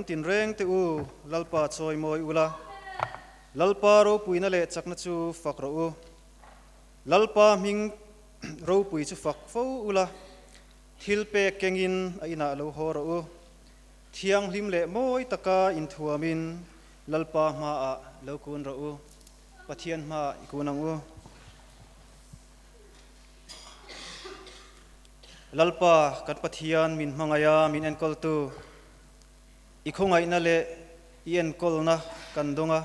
tinreng te u, Lalpa chawimawi ula, Lalpa ropuina leh chakna chu fak rawh u. Lalpa hming ropui chu fak fo ula, thil pek kengin a inah lo haw rawh u. Thianghlim leh mawi taka inthuamin Lalpa hmaah lo kun rawh u. Pathian hmaah i kun ang u. Lalpa kan Pathian min hmangaih a, min enkawltu, i khawngaihna leh i enkawlna kan dawng a.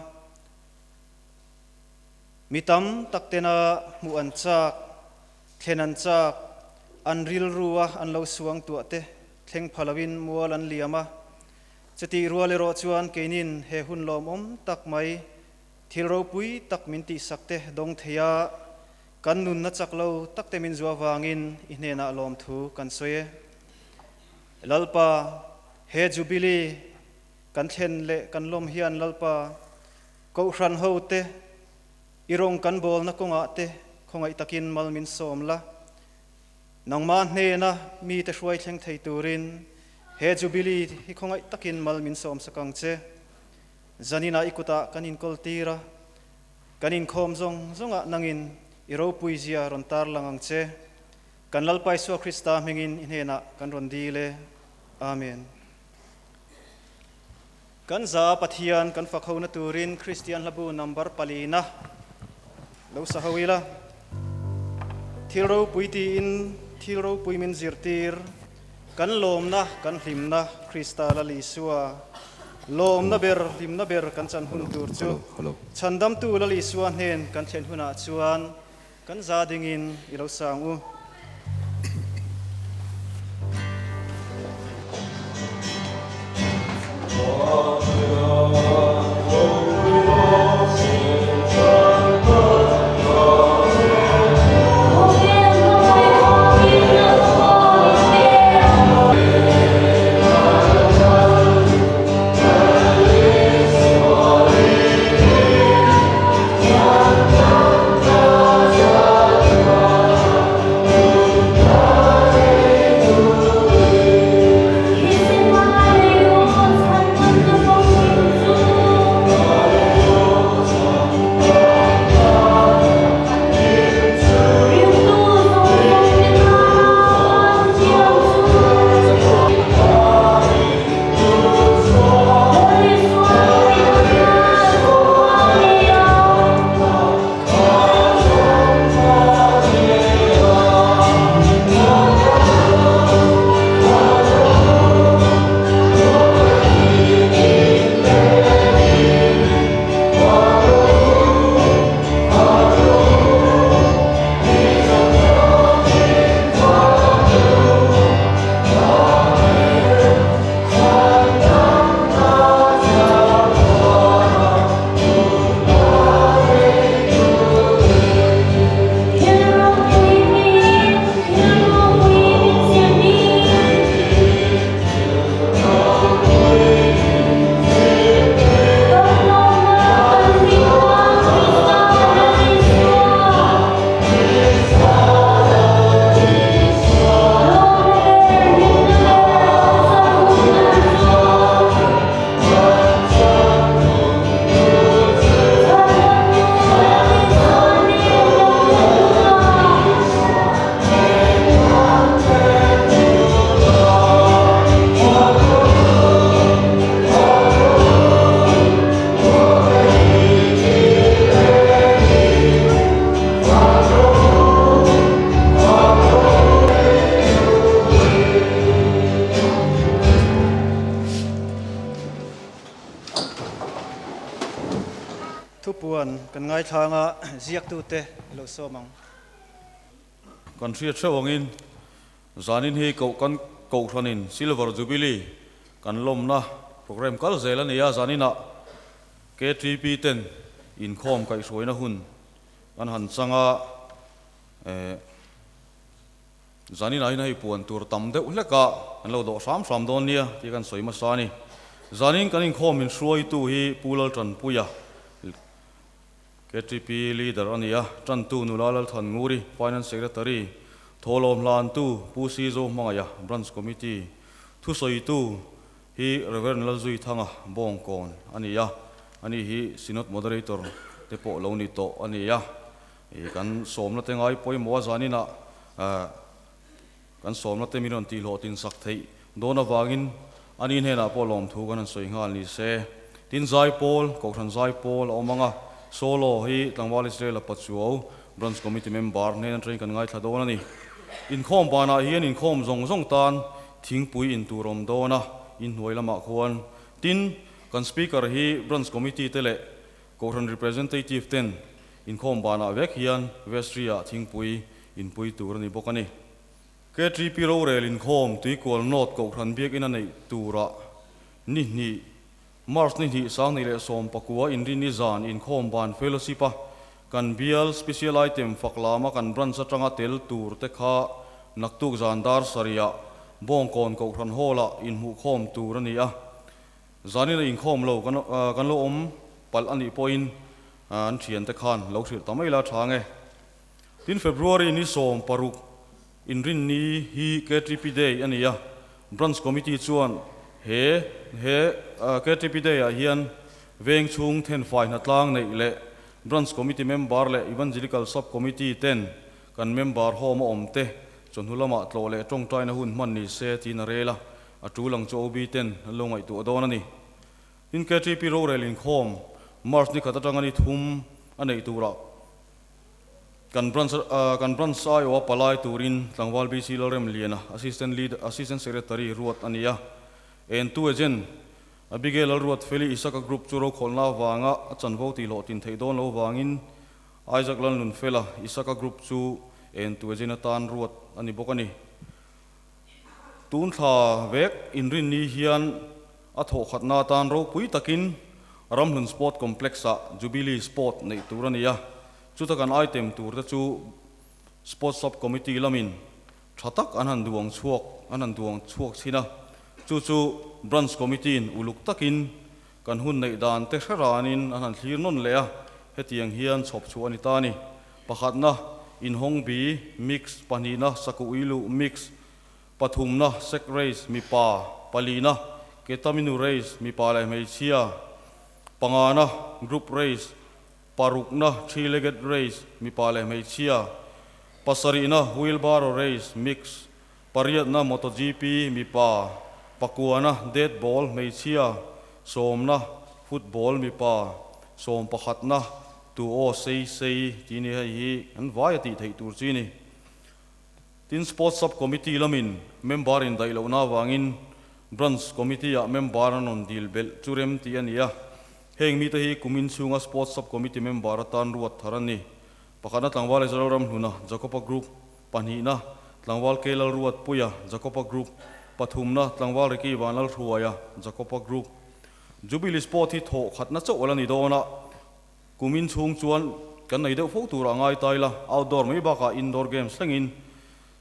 Mi tam tak tena hmuh an chak, thlen an chak, an rilru a an lo suang tuah te thleng pha loin mual an liam a. Chutih rual erawh chuan keinin he hun lawmawm tak mai, thil ropui tak min tihsak te dawng thei a, kan nunna chak lo tak te min zuah vangin i hnenah lawmthu kan sawi e. Lalpa, he Jubilee kan thlen leh kan lawm hian Lalpa, Kohhran ho te, i rawng kan bawlna kawngah te khawngaih takin mal min sawm la. Nangmah hnena mite hruai thleng thei turin he Jubilee hi khawngaih takin mal min sawm sak ang che. Zaninah i kutah kan inkawl tir a, kan inkhawm zawng zawngah nangin i ropui zia rawn tarlang ang che. Kan Lalpa Isua Krista hmingin i hnenah kan rawn dil e. Amen. Kan za Pathian kan fak hona turin Kristian hlabu number palina lo sa ho ila. Thil ropui tiin thil ropui min zirtir, kan lawmna kan hlimna Krista Lal Isua lawmna ber hlimna ber kan chan hun tur chu Chhandamtu Lal Isua hnen kan thlen hunah chuan kan za dingin i lo sang u. Thupuan kan ngaithlang a, ziaktute i lo sawm ang. Kan hriat hreuh angin zanin hi koh kan Kohhranin Silver Jubilee kan lawmna programme kal zel a ni a, zaninah KTP ten inkhawm kaihhruaina hun kan han chang a, eh. Zanin ah hian hei puan tur tam deuh hlek a, kan lo dawh hram hram dawn nia tih kan sawi hmasa a ni. Zanin kan inkhawm min hruaitu hi Pu Laltanpuia, KTP Leader a ni a, Tantu Nula Lalthan Nguri, Finance Secretary, Thawhlawm Hlantu Pu Si Zohmangaia, Branch Committee, Thusawitu hi Rev. Lalzuithanga Bawngkawn a ni a, ani hi Synod Moderator te pawh lo ni tawh a ni a. Kan sawmna te ngai pawimawh a zaninah kan sawmna te min rawn tihhlawhtlin sak theih dawn avangin ani hnenah pawh lawmthu kan han sawi nghal ni se. Tin, Zaipawl, Kohhran Zaipawl a awm ang a, Solo hi Tlangval Israel-a Pachuau Branch Committee member hnen atangin kan ngaithla dawn a ni. Inkhawm banah hian inkhawm zawng zawng tan thingpui in tur awm dawn a, inhnuai lamah khuan. Tin, kan Speaker hi Branch Committee te leh Kohhran Representative ten inkhawm banah vek hian vestry ah thingpui inpui tur a ni bawk a ni. KTP rorel inkhawm Tuikual North Kohhran biakina neih turah ni hnih, March ni hnih 2019 inrinni zan inkhawm ban fellowship a kan bial special item fak lama kan branch atanga tel tur te kha naktuk zan dar sarih ah Bawngkawn Kohhran Hall ah inhmuhkhawm tur a ni a. Zanin a inkhawm lo kan lo awm palh a nih pawhin an thiante khan lo hrilh ta mai la tha nge. Tin February ni 16 inrinni hi KTP Day a ni a, Branch Committee chuan he he KTP Day ah hian veng chhung thenfai hnatlang neih leh Branch Committee member leh Evangelical Sub Committee ten kan member home a awm te chawhnu lamah tlawh leh tawngtaina hun hman ni se tiin a rel a. A tul ang chu OB ten an lo ngaihtuah dawn a ni. Tin, KTP rorel inkhawm March ni khat atanga ni thum a neih turah kan branch kan branch aiawha palai turin Tlangval BC Lalremliana, Assistant Leader, Assistant Secretary ruat a ni a. Entu Agent Abigail Lalruatfeli Isaka Group chu rokhawlhna avanga a chanvo tihhlawhtlin theih dawn lo vangin Isaac Lalnunfela Isaka Group chu entu agent atan ruat a ni bawk a ni. Tun thla vek inrinni hian a thawhkhatna atan ropui takin Ramhlun Sport Complex-ah Jubilee Sport neih tur a ni a, chuta kan item turte chu Sports Sub Committee lamin tha tak an han duang chhuak an han duang chhuak chhin a, chu chu Branch Committee-in uluk takin kan hun neih dan te hre ranin an han thlir nawn leh a, hetiang hian chhawp chhuah a ni ta a ni. Pakhatna, inhawng bi, mix, pahnihna, sakuh uiluh, mix, pathumna, sek race, mipa, palina, ketaminu race, mipa leh hmeichhia, pangana, group race, parukna, three-legged race, mipa leh hmeichhia, pasarihna, wheelbarrow race, mix, pariatna, MotoGP, mipa, pakuana, dead ball, hmeichhia, sawmna, football, mipa, sawmpakhatna, Tu aw sei sei tih ni hei hi an vai a tih theih tur chi ni. Tin Sports Sub Committee lamin member in daih lohna avangin Branch Committee ah member an rawn dil belh chu rem tih a ni a. Heng mite hi kumin chhunga Sports Sub Committee member atan ruat thar an ni. Pakhatna tlangval Israel Ramhluna, Jacoba Group, pahnihna tlangval K Lalruatpuia, Jacoba Group, pathumna tlangval Ricky Vanlalhruaia, Jacoba Group. Jubilee Sport hi thawh khatna chauh a la ni dawn a, Kumin chhung chuan kan nei deuh fo turah ngai ta ila, outdoor mai bakah indoor games thlengin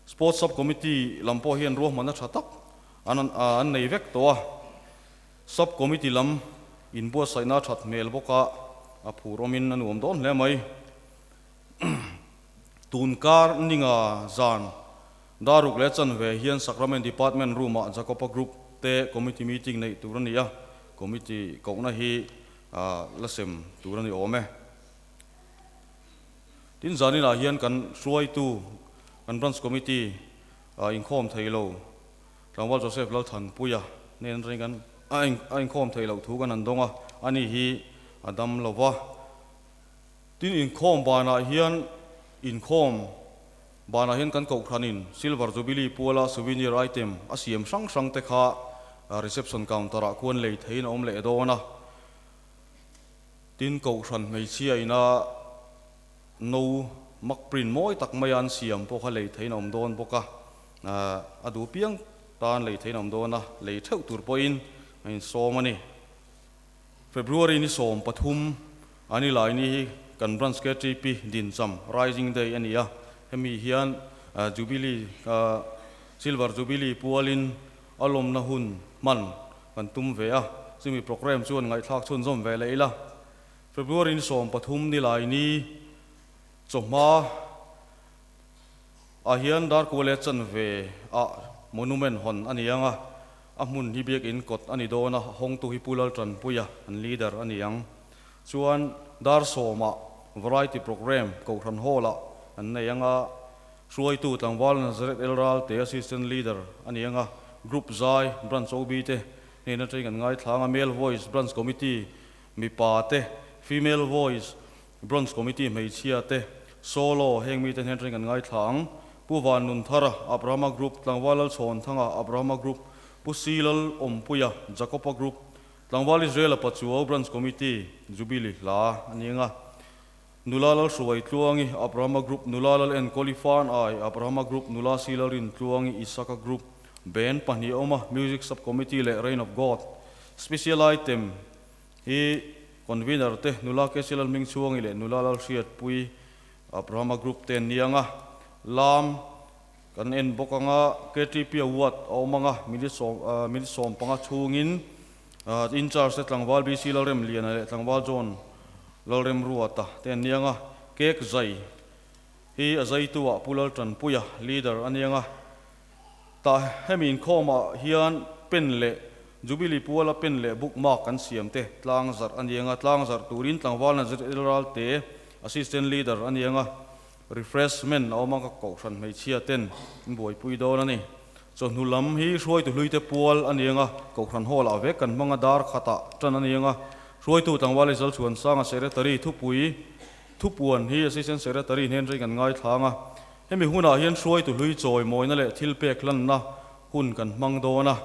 Sports Sub Committee lam pawh hian ruahmanna tha tak an an nei vek tawh a. Sub Committee lam inbuatsaihna a that hmel bawk a, a phur awmin a nuam dawn hle mai. Tun kar ninga zan daruk leh chanve hian Sacrament Department room-ah Jacoba Group te Committee meeting neih tur a ni a, Committee kohna hi la sem tur a ni awm e. Tin, zaninah hian kan hruaitu, kan Branch Committee inkhawm thei lo, Tlangval Joseph Lalthanpuia nen atangin kan a inkhawm thei loh thu kan han dawng a, ani hi a dam lo va. Tin, inkhawm banah hian inkhawm banah hian kan kohhranin Silver Jubilee puala souvenir item a siam hrang hrang te kha reception counter-ah khuan lei theiin a awm leh dawn a. Tin, kohhran hmeichhia ina no mak print mawi tak maia an siam pawh kha lei theiin a awm dawn bawk a, a duh piang tan lei theiin a awm dawn a, lei theuh tur pawhin a insawm a ni. February ni 13 a ni lai ni hi kan Branch KTP Dincham Rising Day a ni a, hemi hian Jubilee Silver Jubilee pualin a lawmna hun hman kan tum ve a, chumi programme chuan ngaihthlak chhunzawm ve leh ila. February ni 13 ni lai ni chawhma ah hian Darkuale chanve ah monument hawn a ni ang a. a hmun hi biakin kawt a ni dawn a, a hawngtu hi Pu Laltanpuia an leader a ni ang. Chuan dar sawmah variety programme Kohhran Hall-ah an nei ang a, hruaitu tlangval Nazareth El Ralte assistant leader a ni ang a, group zai branch OB te hnena teng an ngaithla ang a, male voice branch committee mipa te, female voice branch committee hmeichhia te, solo heng mite hnen teng an ngaithla ang. Pu Van Nunthara, Abrahama Group, Tlangval Lalchhawnthanga, Abrahama Group, Pu Silal Awmpuia, Jakopa Group, Tlangval Israel-a Pachuau Branch Committee, Jubilee hla a ni ang a. Nula Lalhruai Tluangi, Abrahama Group, Nula Lal Enkawli Fan Ai, Abrahama Group, Nula Si Lalrin Tluangi, Isaka Group, Band pahnih a awm a, Music Sub Committee leh Reign of God. Special Item hi Convener te Nula KC Lalhmingchhuangi leh Nula Lalhriatpui, Abrahama Group te an ni ang a. Lam. Kan en bawk ang a, KTP Award a awm ang a, minute sawm minute 15 chhungin in charge te tlangval BC Lalremliana leh tlangval John Lalremruata te an ni ang a, cake zai hi a zaitu ah Pu Laltanpuia leader a ni ang a, tah hemi inkhawmah hian pen leh Jubilee puala pen leh bookmark kan siam te tlang zarh a ni ang a, tlang zarh turin tlangval Nazareth Elralte assistant leader a ni ang a. Refreshment a awm a, ka kohhran hmeichhia ten an buaipui dawn a ni. Chawhnu lam hi hruaitu hluite pual a ni ang a, kohhran hall ah vek kan hmang a, dar khatah tan a ni ang a. Hruaitu tlangval Rizal Chhuansanga Secretary thupui thupuan hi Assistant Secretary hnen reng an ngaithla ang a. Hemi hunah hian hruaitu hlui chawi mawina leh thil pek hlanna hun kan hmang dawn a.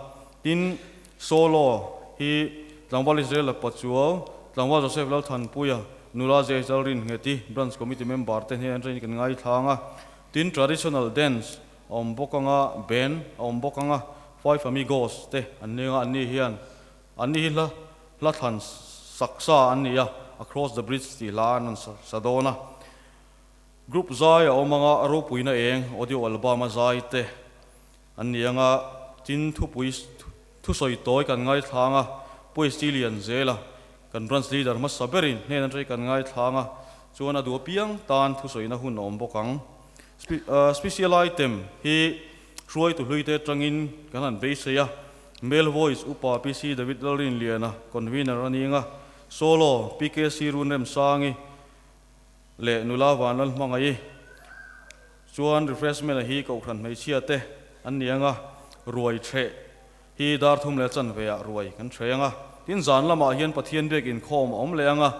Tin, Solo hi Tlangval Israel Pachuau, Tlangval Joseph Lalthanpuia, Nula Zehzal Rinngeti, Branch Committee member te hnen atangin kan ngaithlang a. Tin, Traditional Dance a awm bawk ang a, Band a awm bawk ang a, Five Amigos te an ni ang a, anni hian anni hi hla hla thlan sak sa an ni a, Across the Bridge tih hla an rawn sa dawn a. Group zai a awm ang a, a ropuina eng audio album a zai te An ni anga tin thupui thusawi tawi kan ngaithlang a, Puaisty lian zela kan branch leader hmasa berin hnen atang kan ngaithlang a, chuan a duh apiang tan thusawina hun a awm bawk ang. Special item hi hruaitu hluite atangin kan han beisei a, Male voice upa PC David Lalrinliana convener a ni anga, Solo PKC Runremsangi leh nula Vanlalhmangaih Chuan refreshment a hi Kohhran hmeichhia te an ni anga, ruai threh hi dar thum leh chanve ah ruai kan threh anga, tin zan lamah hian Pathian biak inkhawm a awm leh anga,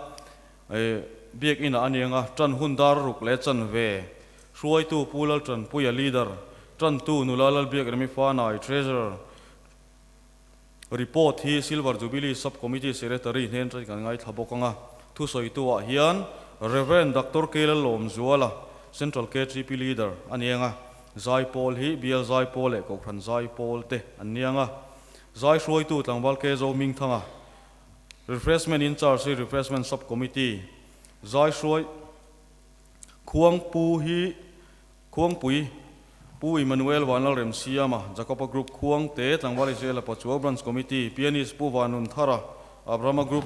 biak inah a ni anga, tan hun dar ruk leh chanve hruaitu Pu Laltanpuia leader, tantu nula Lalbiak Remi Fanai treasurer, report hi Silver Jubilee Sub Committee Secretary hnen atangin kan ngaithla bawk ang a, thusawitu ah hian Rev. Doctor K Lalawmzuala, Central KTP Leader a ni ang a, Zaipawl hi Bial Zaipawl leh Kohhran Zaipawl te an ni ang a, Zai hruaitu Tlangval K Zohmingthanga, Refreshment in Charge hi Refreshment Sub Committee, Zai hruai Khuangpu hi Khuangpui, Pu Emmanuel Vanlalremsiama, Jacoba Group, Khuangte, Tlangval Israel-a Pachuau Branch Committee, Pianist Pu Vanunthara, Abrahama Group,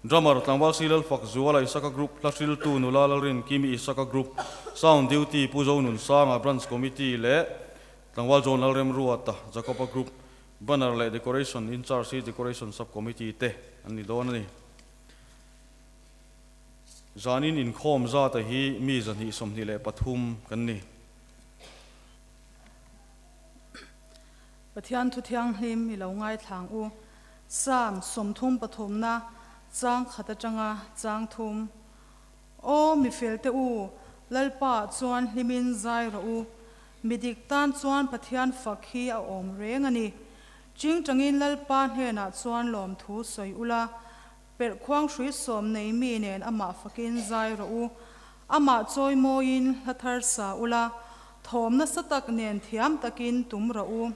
Drummer Tlangval Silal Fakzuala, Isaka Group, Hla Hriltu Nula Lalrin Kimi, Isaka Group, Sound Duty Pu Zonunsanga, Branch Committee leh Tlangval John Lalremruata, Jacoba Group, Banner leh Decoration in charge hi Decoration Sub Committee te an ni dawn a ni. Zanin inkhawm zata hi mi 223 kan ni. Pathian thu thianghlim i lo ngaithlang u. Psalm 33na chang khat atanga chang thum. Aw mi felte u, Lalpa ah chuan hlimin zai rawh u. Mi dik tan chuan Pathian fak hi a awm reng a ni. Chingtangin Lalpa hnenah chuan lawmthu sawi ula, Perh khuang hrui sawm nei mi nen amah fakin zai rawh u. Amah chawi mawiin hla thar sa ula, thawm nasa tak nen thiam takin tum rawh u.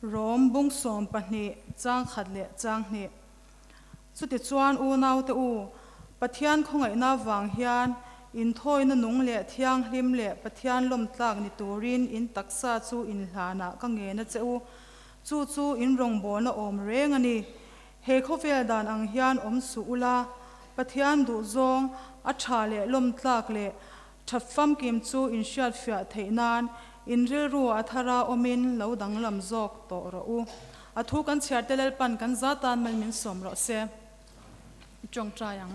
Rom bung 12 chang khat leh chang hnih. Chutichuan unaute u, Pathian khawngaihna vang hian inthawina nung leh thianghlim leh Pathian lawmtlak ni turin in taksa chu inhlanah ka ngen a che u. Chu chu in rawngbawlna awm reng a ni. He khawvel dan ang hian awm suh ula, Pathian duhzawng a tha leh lawmtlak leh that famkim chu in hriatfiah theih nan In rilru a thara awmin lo danglam zawk tawh rawh u. A thu kan chhiar te Lalpan kan za tan mal min sawm rawh se. I tawngtai ang.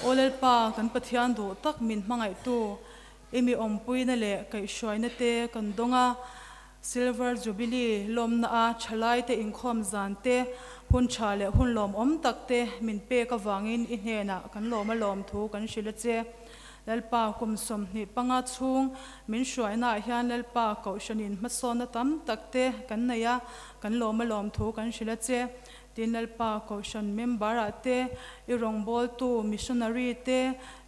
Aw Lalpa, kan Pathian duh tak min hmangaihtu, i mi awmpuina leh kaihhruaina te kan dawng a, Silver Jubilee lawmna a thalaite inkhawm zan te, hun tha leh hun lawmawm tak te min pek avangin i hnenah kan lawm a lawm thu kan hrilh a che. Lalpa kum 25 chhung min hruainaah hian Lalpa Kohhranin hmasawnna tam tak te kan nei a, kan lawm a lawm thu kan hrilh a che. Tin, Lalpa Kohhran member-ah te, i rawngbawltu missionary te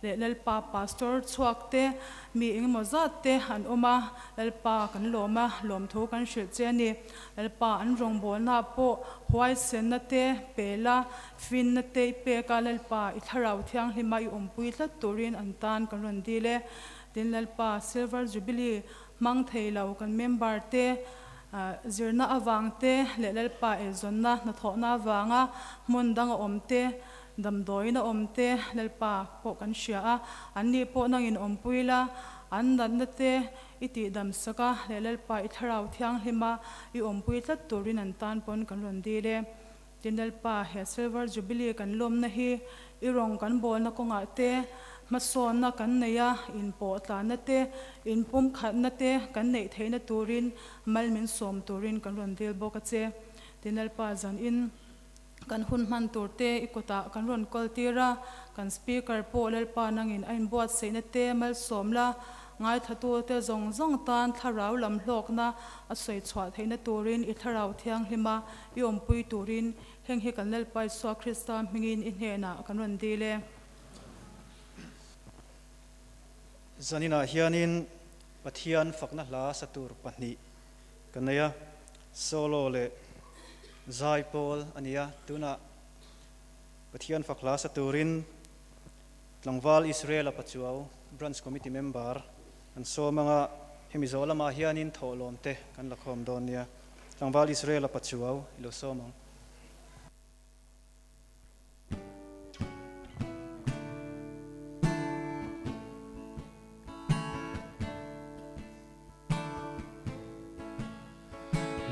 leh Lalpa pastor chhuak te, mi engemaw zat te an awm a, Lalpa kan lawm a, lawmthu kan hrilh che a ni. Lalpa an rawngbawlnaah pawh huaisenna te, pela, finna te i pek a, Lalpa i Thlarau Thianghlima i awmpui tlat turin an tan kan rawn dil e. Tin, Lalpa Silver Jubilee hmang thei lo kan member te, Zirna avang te leh Lalpa eizawnna hnathawhna avanga hmun dang a awm te, damdawiin a awm te Lalpa pawh kan hria a, an ni pawh nangin awmpui la, an natna te i tihdam sak a leh Lalpa i Thlarau Thianghlima i awmpui tlat turin an tan pawn kan rawn dil e. Tin Lalpa, he Silver Jubilee kan lawmna hi i rawng kan bawlna kawngah te, hmasawnna kan neih a, inpawhtlanna te, inpumkhatna te kan neih theihna turin mal min sawm turin kan rawn dil bawk a che. Tin Lalpa, zanin kan hun hman tur te i kutah kan rawn kawl tir a, kan Speaker pawh Lalpa nangin a inbuatsaihna te malsawm la, Ngaithlatute zawng zawng tan thlarau lam hlawkna a sawi chhuah theihna turin i Thlarau Thianghlima i awmpui turin heng hi kan Lalpa Isua Krista hmingin i hnenah kan rawn dil e. Zaninah hianin Pathian fakna hla sa tur pahnih ka nei a, solo leh zai pawl a ni a, tunah Pathian fak hla sa turin Tlangval Israel-a Pachuau Branch Committee member an sawm anga hemi zawh lamah hianin thawhlawm te kan la khawm dawn nia. Tlangval Israel-a Pachuau i lo sawm ang.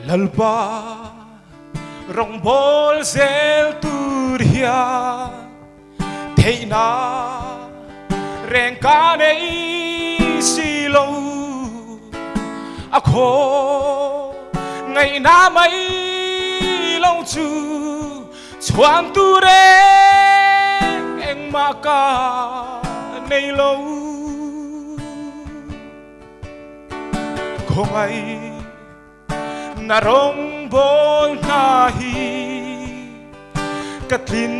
Lalpa rawngbawl zel tur hian theihna reng ka nei si lo, a khaw ngaihna mai lo chu chhuan tur reng engmah ka nei lo. Khawngai na rawngbawl hna hi ka tlin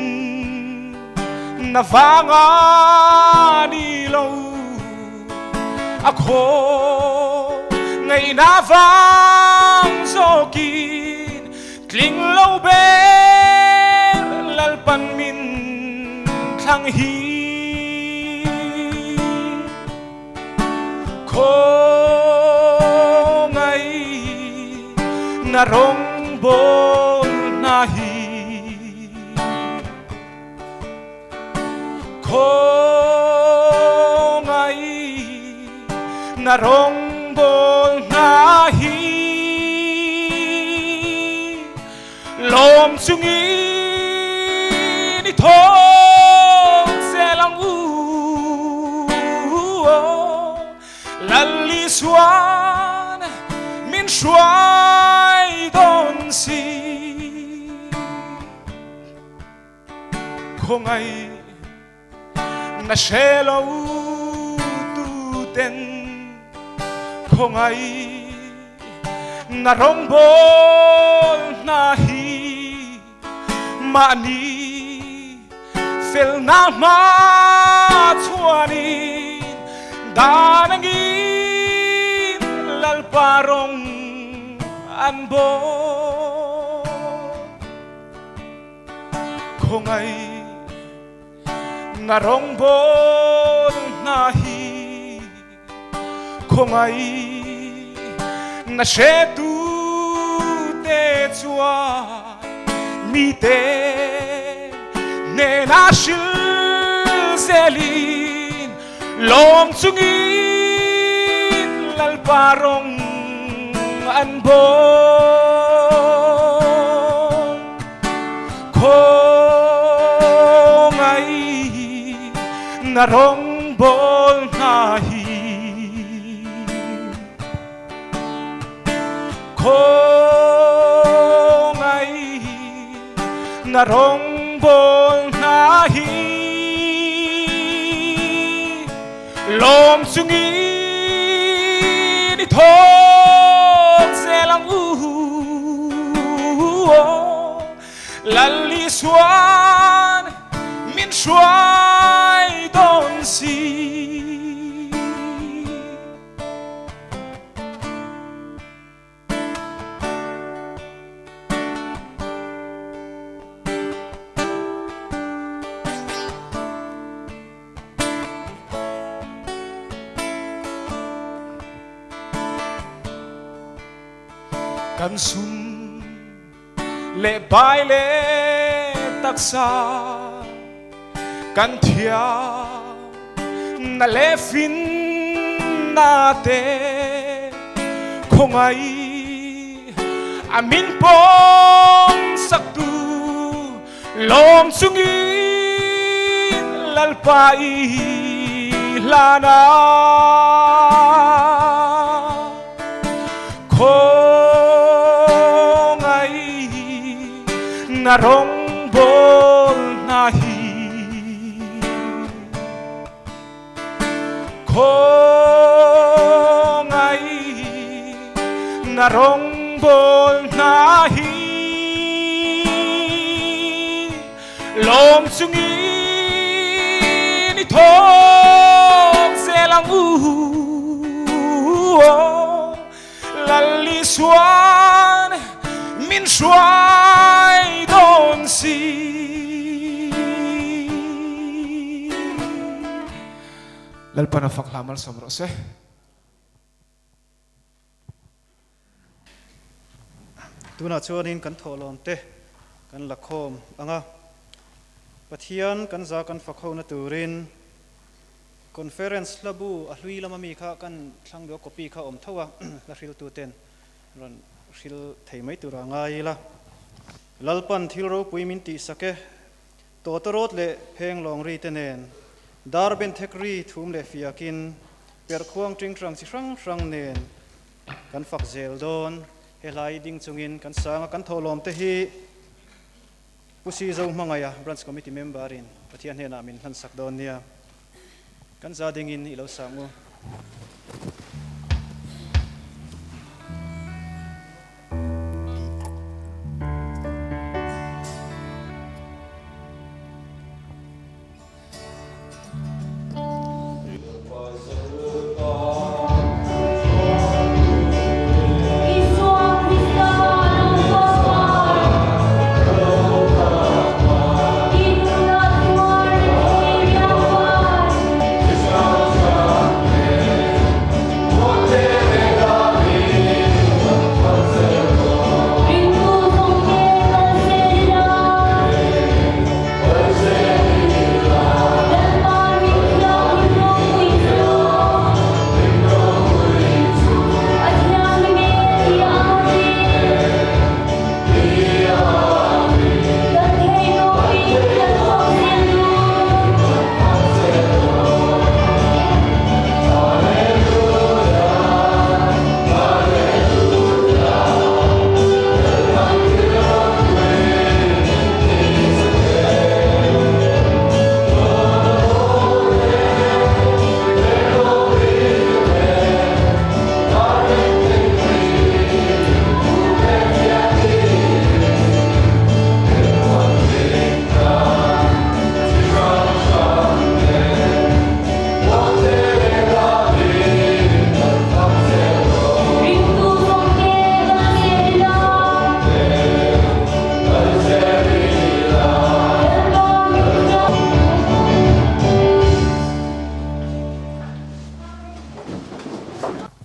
na vanga ni lo, a khaw ngaihna vang zawkin tling lo ber Lalpan min thlang hi. Khawngai na rawngbawl hna hi, Khawngai na rawngbawl hna hi, Lawm chungin i thawk zel ang u. Lal Isuan min hruai dawn si. Khawngaih na hre lo tu ten khawngaih na rawngbawl hna hi mahni felna hma chuanin dan angin Lalpa rawng an bawl. Khawngaih na rawngbawl hna hi khawngaih na hretu te chuan mite hnenah hril zelin lawm chungin Lalpa. Lalpa rawng an bawl. Khawngaih na rawngbawl hna hi. Khawngaih na rawngbawl hna hi. Lawm chungin i thawk zel ang u. Lal Isuan min hruai dawn si. Kan sum le pai le taksa kan thiam na le fin na te khawngai a min pawm sak tu lawm chungin Lalpa i hlan ah khawngai na rawngbawl hna hi. Khawngai na rawngbawl hna hi. Lawm chungin i thawk zel ang u. Lal Isuan min hruai dawn si. Lalpan a fak hla malsawm rawh se. Tunah chuanin kan thawhlawm te kan la khawm ang a, Pathian kan za kan fak hona turin Conference hla bu a hlui lama mi kha kan thlang duh a, copy kha a awm tho a, hla hriltu ten rawn hril thei mai tur a ngai ila. Lalpan thil ropui min tihsak e, tawtawrawt leh pheng lawng ri te nen, dar ben thek ri thum leh fiakin, perhkhuang tingtang chi hrang hrang nen kan fak zel dawn. He hlai ding chungin kan sang a, kan thawhlawm te hi Pu Si Zo Hmangaia Branch Committee member in Pathian hnenah min hlansak dawn nia. Kan za dingin i lo sang u.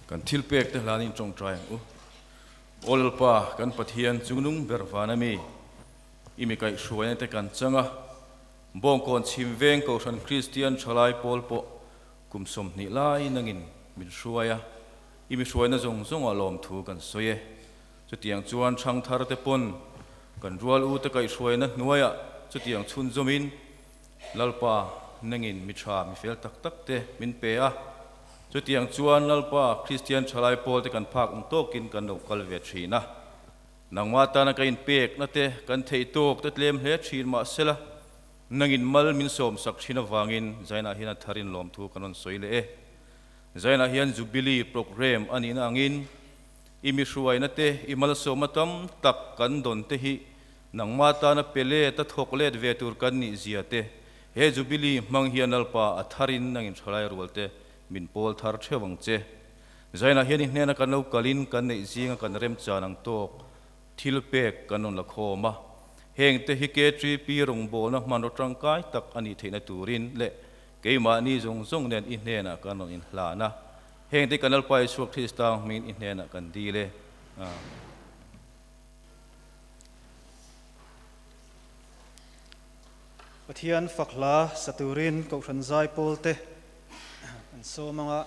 Kan thil pek te hlanin tawngtai ang u. Aw Lalpa, kan Pathian chungnung ber van a mi, i mi kaihhruaina te kan chang a, Bawngkawn chhim veng Kohhran Kristian thalai pawl pawh kum 20 lai nangin min hruai a. I mi hruaina zawng zawngah lawmthu kan sawi e. Chutiang chuan thangthar te pawn kan rual u te kaihhruaina hnuaiah chutiang chhunzawmin Lalpa nangin mi tha mi fel tak tak te min pe a. Chutiang chuan Lalpa Kristian thalai pawl te kan phak ang tawkin kan lo kal ve thin a. Nangmah tana ka inpekna te kan theih tawk te tlem hle thin mahsela nangin mal min sawmsak thin avangin Zainah hian a tharin lawmthu kan rawn sawi leh e. Zainah hian Jubilee Programme a nihna angin i mi hruaina te, i malsawmna tam tak kan dawn te hi nangmah tana pe let a thawk let ve tur kan nih zia te, he Jubilee hmang hian Lalpa a tharin nangin thalai rual te min pawl thar theuh ang che. Zainah hian i hnena kan lo kalin kan neih zinga kan remchan ang tawk thil pek kan rawn la khawm a, heng te hi KTP rawngbawlna hmanraw tangkai tak a nih theihna turin leh keimahni zawng zawng nen i hnenah kan rawn inhlan a, heng te kan Lalpa Isua Krista hmingin i hnenah kan dil e. Amen. Pathian fak hla sa turin Kohhran zai pawl te an sawm anga.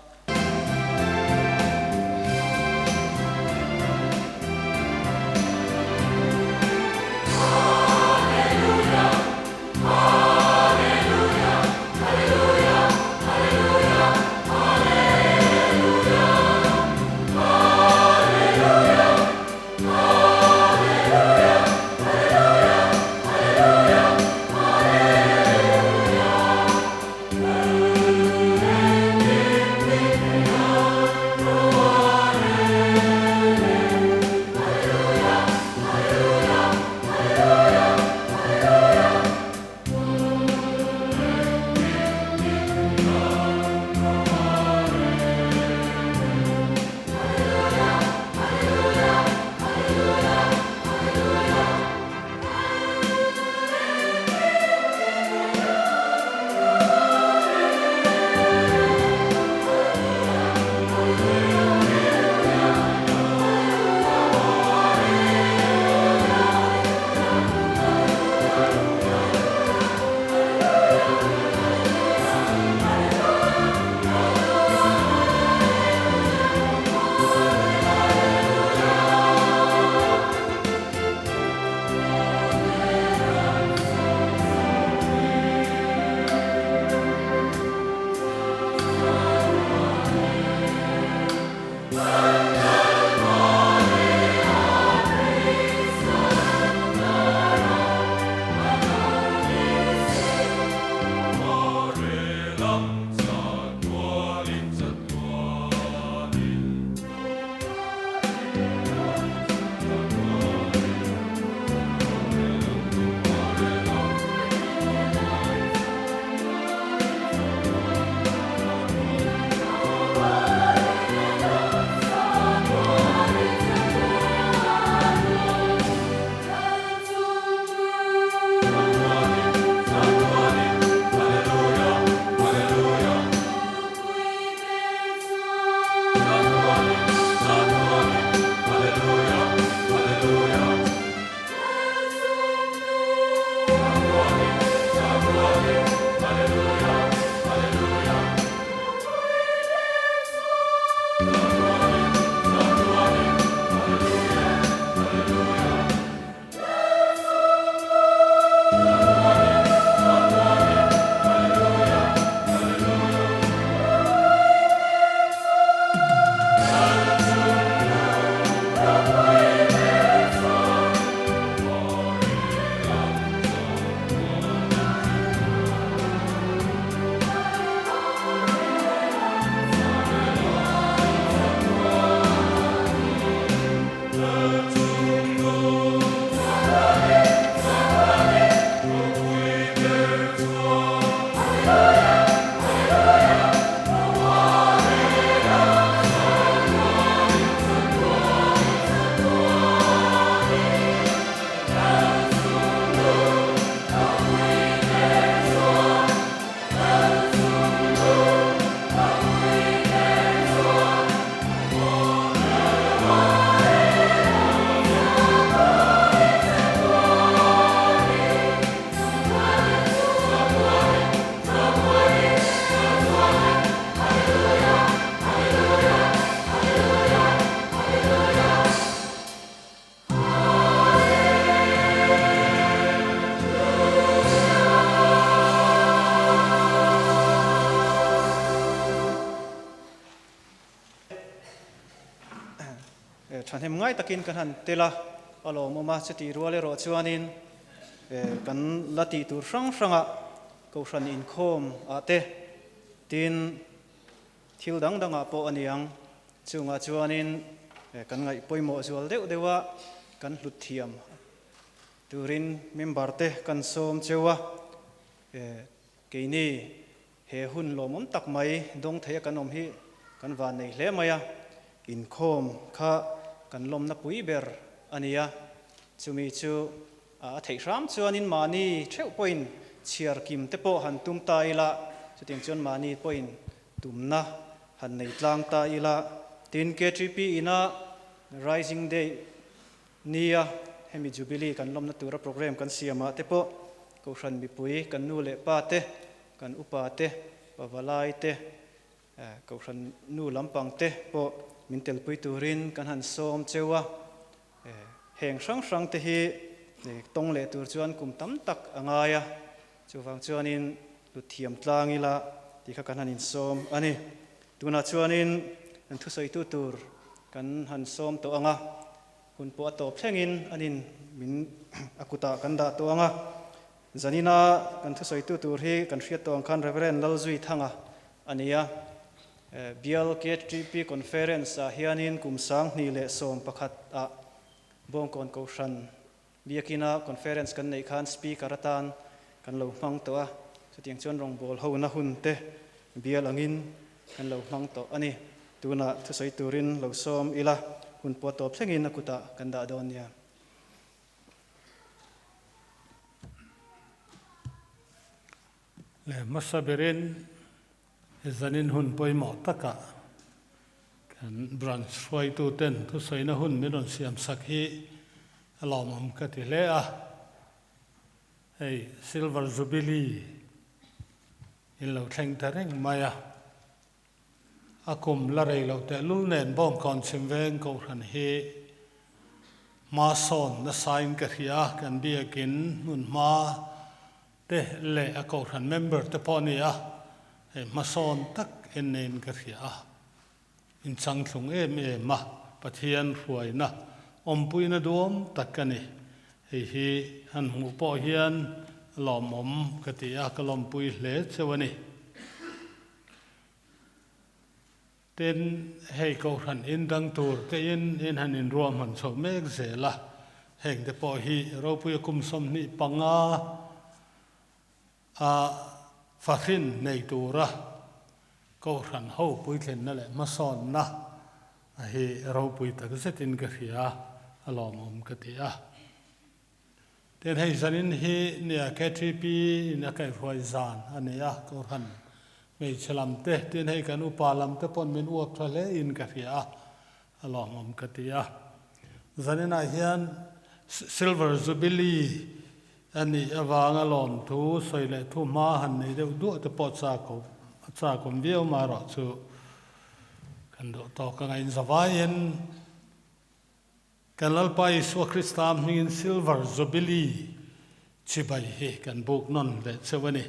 Thahnem ngai takin kan han tel a, a lawmawm a, chutih rual erawh chuanin kan la tih tur hrang hrangah Kohhran inkhawm ah te tin thil dang dangah pawh a niang. Chungah chuanin kan ngaih pawimawh zual deuh deuh a, kan hlut thiam turin member te kan sawm cheu a. Keini he hun lawmawm tak mai dawng thei a kan awm hi kan van nei hle mai a, inkhawm kha kan lawmna pui ber a ni a, chumi chu a theih hram chuanin mahni theuh pawhin chhiar kim te pawh han tum ta ila, chutiang chuan mahni pawhin tumna han nei tlang ta ila, tin KTP ina Rising Day Nia, hemi Jubilee kan lawmna tura programme kan siamah te pawh Kohhran mipui, kan nu leh pa te, kan upa te, pavalai te, Kohhran nu lampang te pawh min telpui turin kan han sawm cheu a. Heng hrang hrang te hi tawng leh tur chuan kum tam tak a ngai a, chuvang chuanin hlut thiam tlang ila tih kha kan han insawm a ni. Tunah chuanin an thusawitu tur kan han sawm tawh ang a, hun pawh a tawp thlengin anin min a kutah kan dah tawh ang a. Zanina kan thusawitu tur hi kan hriat tawh ang khan Rev. Lalzuithanga a ni a. Bial KTP Conference ah hianin kum 2011 ah Bawngkawn Kohhran Biakina conference kan neih khan speaker atan kan lo hmang tawh a, chutiang chuan rawngbâwl hona hun te bial angin kan lo hmang tawh a ni. Tunah thusawi turin lo sawm ila, hun pawh tawp thlengin a kutah kan dah dawn nia. Le hmasa berin zanin hun pawimawh takah kan branch hruaituten thusawina hun min rawn siam sak hi a lawmawm ka ti hle a. Hei Silver Jubilee in lo thleng ta reng mai a. A kum la rei loh tehlul nen Bawngkawn Chhimveng Kohhran hi hma sawn nasain ka hria a, kan biakin hmun hma te leh a Kohhran member te pawh a ni a, hei hmasawn tak en neiin ka hria a, inchangthlung em em a, Pathian hruaina awmpuina duam tak ka ni. Hei hi han hmuh pawh hian lawmawm ka ti a, ka lawmpui hle cheu a ni. Tin, hei Kohhran in dang tur te in in han inruahman chho mek zel a, heng te pawh hi ropuia kum 25 a fahrin nei tura Kohhran ho puitlinna leh hmasawnna a hi ropui tak zetin ka hria a lawmawm ka ti a. Tin, hei zanin hi nia KTP in a kaihhruai zan a ni a, Kohhran hmeichhe lam te, tin hei kan upa lam te pawn min uap tha hle in ka hria a, a lawmawm ka ti a. Zaninah hian Silver Jubilee a nih avanga lawmthu sawi leh thu hma han nei deuh duah te pawh chak awm viau marawh chu kan duh tawk anga inzavaiin Kan Lalpa Isua Krista hmingin Silver Jubilee chibai hi kan buk nawn leh cheu a ni.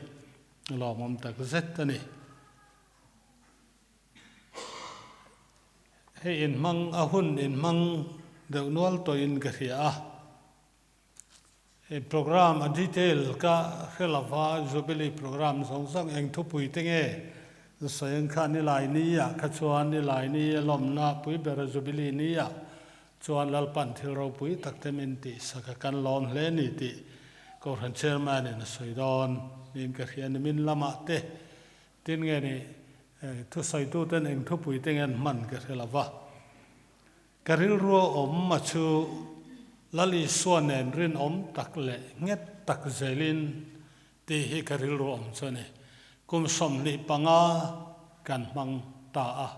Lawmawm tak zet a ni. Hei inhmang a hun inhmang deuh nual tawhin ka hria a. Hei program a detail ka hre lova Jubilee program zawng zawng eng thupui te nge sawi ang kha nilai ni ah kha chuan nilai ni a lawmna pui ber a Jubilee ni ah chuan Lalpan thil ropui tak te min tih sak a kan lawm hle ni tih Kohhran Chairman in a sawi dawn niin ka hria nimin lamah te tin nge ni thusawitu ten eng thupui te nge an hman ka hre lova. Ka rilrua awm a chu Lal Isua nen rinawm tak leh nghet tak zelin tih hi ka rilru awm chu a ni. Kum 25 kan hmang ta a.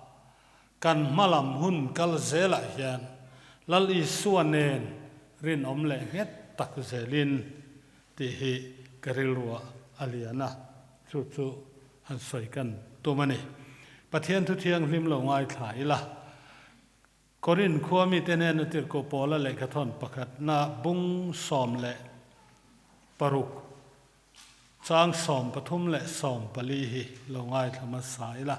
Kan hmalam hun kal zelah hian Lal Isua nen rinawm leh nghet tak zelin tih hi ka rilrua a lian a, chu chu han sawi kan tum a ni. Pathian thu thianghlim lo ngaithla ila. Korin khua mite hnena tirhkoh Paula lehkhathawn pakhatna bung 16 chang 13 leh 14 hi lo ngaithla hmasa ila.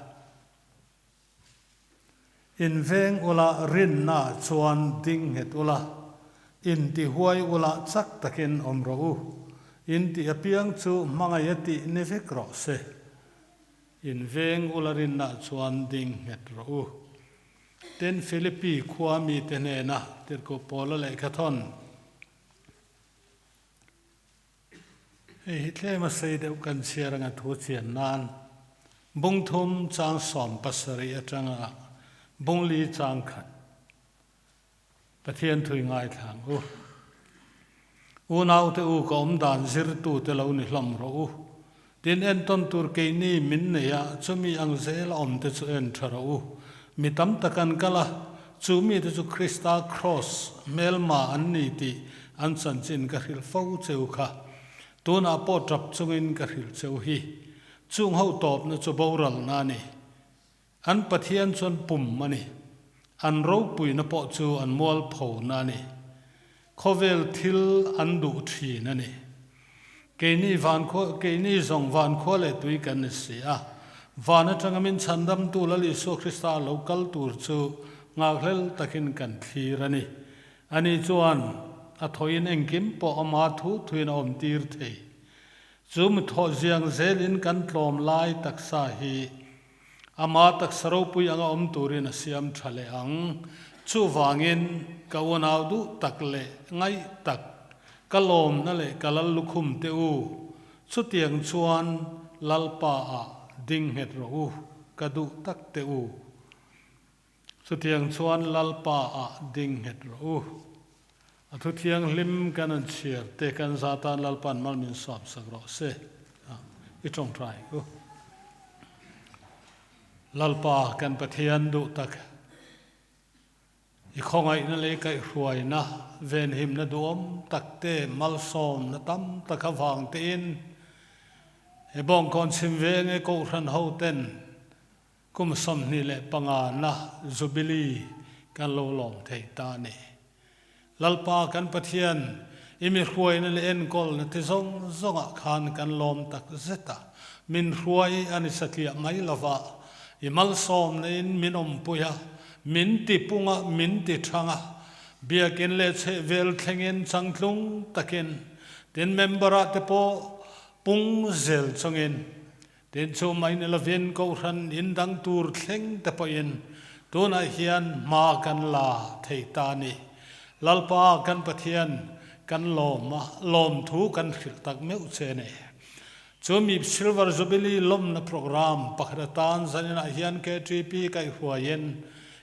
In veng ula rinna chuan ding nghet ula, in ti huai ula chak takin awm rawh u. In tih apiang chu hmangaih a tih ni vek rawh se. In veng ula rinna chuan ding nghet rawh u. Tin, Philippi khua mite hnena tirhkoh Paula lehkhathawn. Hei hi tlem a sei deuh kan chhiar anga thu chian nan bung thum chang 17 atanga bung li chang khat Pathian thui ngaithlang u. Unaute u ka awm dan zirtute lo ni hlawm rawh u. Tin entawn tur keini min nei a, chumi ang zel a awmte chu en tha rawh u. Mi tam tak an kal a, chu mite chu Krista Kraws hmelma an ni tih an chanchin ka hrilh fo cheu kha. Tunah pawh tap chungin ka hrilh cheu hi. Chung ho tawpna chu boralna a ni. An Pathian chuan pum a ni. An ropuina pawh chu an mualphona a ni. Khawvel thil an duh thin a ni. Keini van khua, keini zawng van khua leh tui kan ni si a. Van atanga min chhandamtu Lal Isua Krista lo kal tur chu nghakhlel takin kan thlir a ni. Ani chuan a thawiin engkim pawh ama thu thuin a awmtir thei. Chu mithawh ziang zelin kan tlawm lai taksa hi Ama taksa ropui anga awm turin a siam tha leh ang. Chuvangin, ka unau duh tak leh ngaih tak, ka lawmna leh ka lal lukhum te u, chutiang chuan Lalpa ah ding nghet rawh u, ka duh tak te u. Chutiang chuan Lalpa ah ding nghet rawh u. A thu thianghlim kan an chhiar te kan za tan Lalpa'n mal min sawm sak rawh se. I tawngtai u. Lalpa kan Pathian duh tak, i khawngaihna leh i kaihhruaina venhimna duhawm tak te malsawmna tam tak avang tein he bawngkawn chhim veng e Kohhran ho ten Kum 25 na Jubilee kan lo lawm thei ta a ni. Lalpa kan Pathian, i mi hruaina leh enkawlna ti zawng zawngah khan kan lawm tak zet a, min hruai a ni satliah mai lova, i malsawmna in min awmpui a, min ti pung a, min ti thang a, biakin leh chhehvel thlengin changtlung takin, tin member-ah te pawh pung zel chungin Tin chu mai ni lovin Kohhran in dang tur thleng te pawhin tunah hian hma kan la thei ta a ni. Lalpa kan Pathian kan lawm a, lawmthu kan hrilh tak meuh che a ni. Chu mi Silver Jubilee lawmna programme pakhat atan zaninah hian KTP kaihhruaiin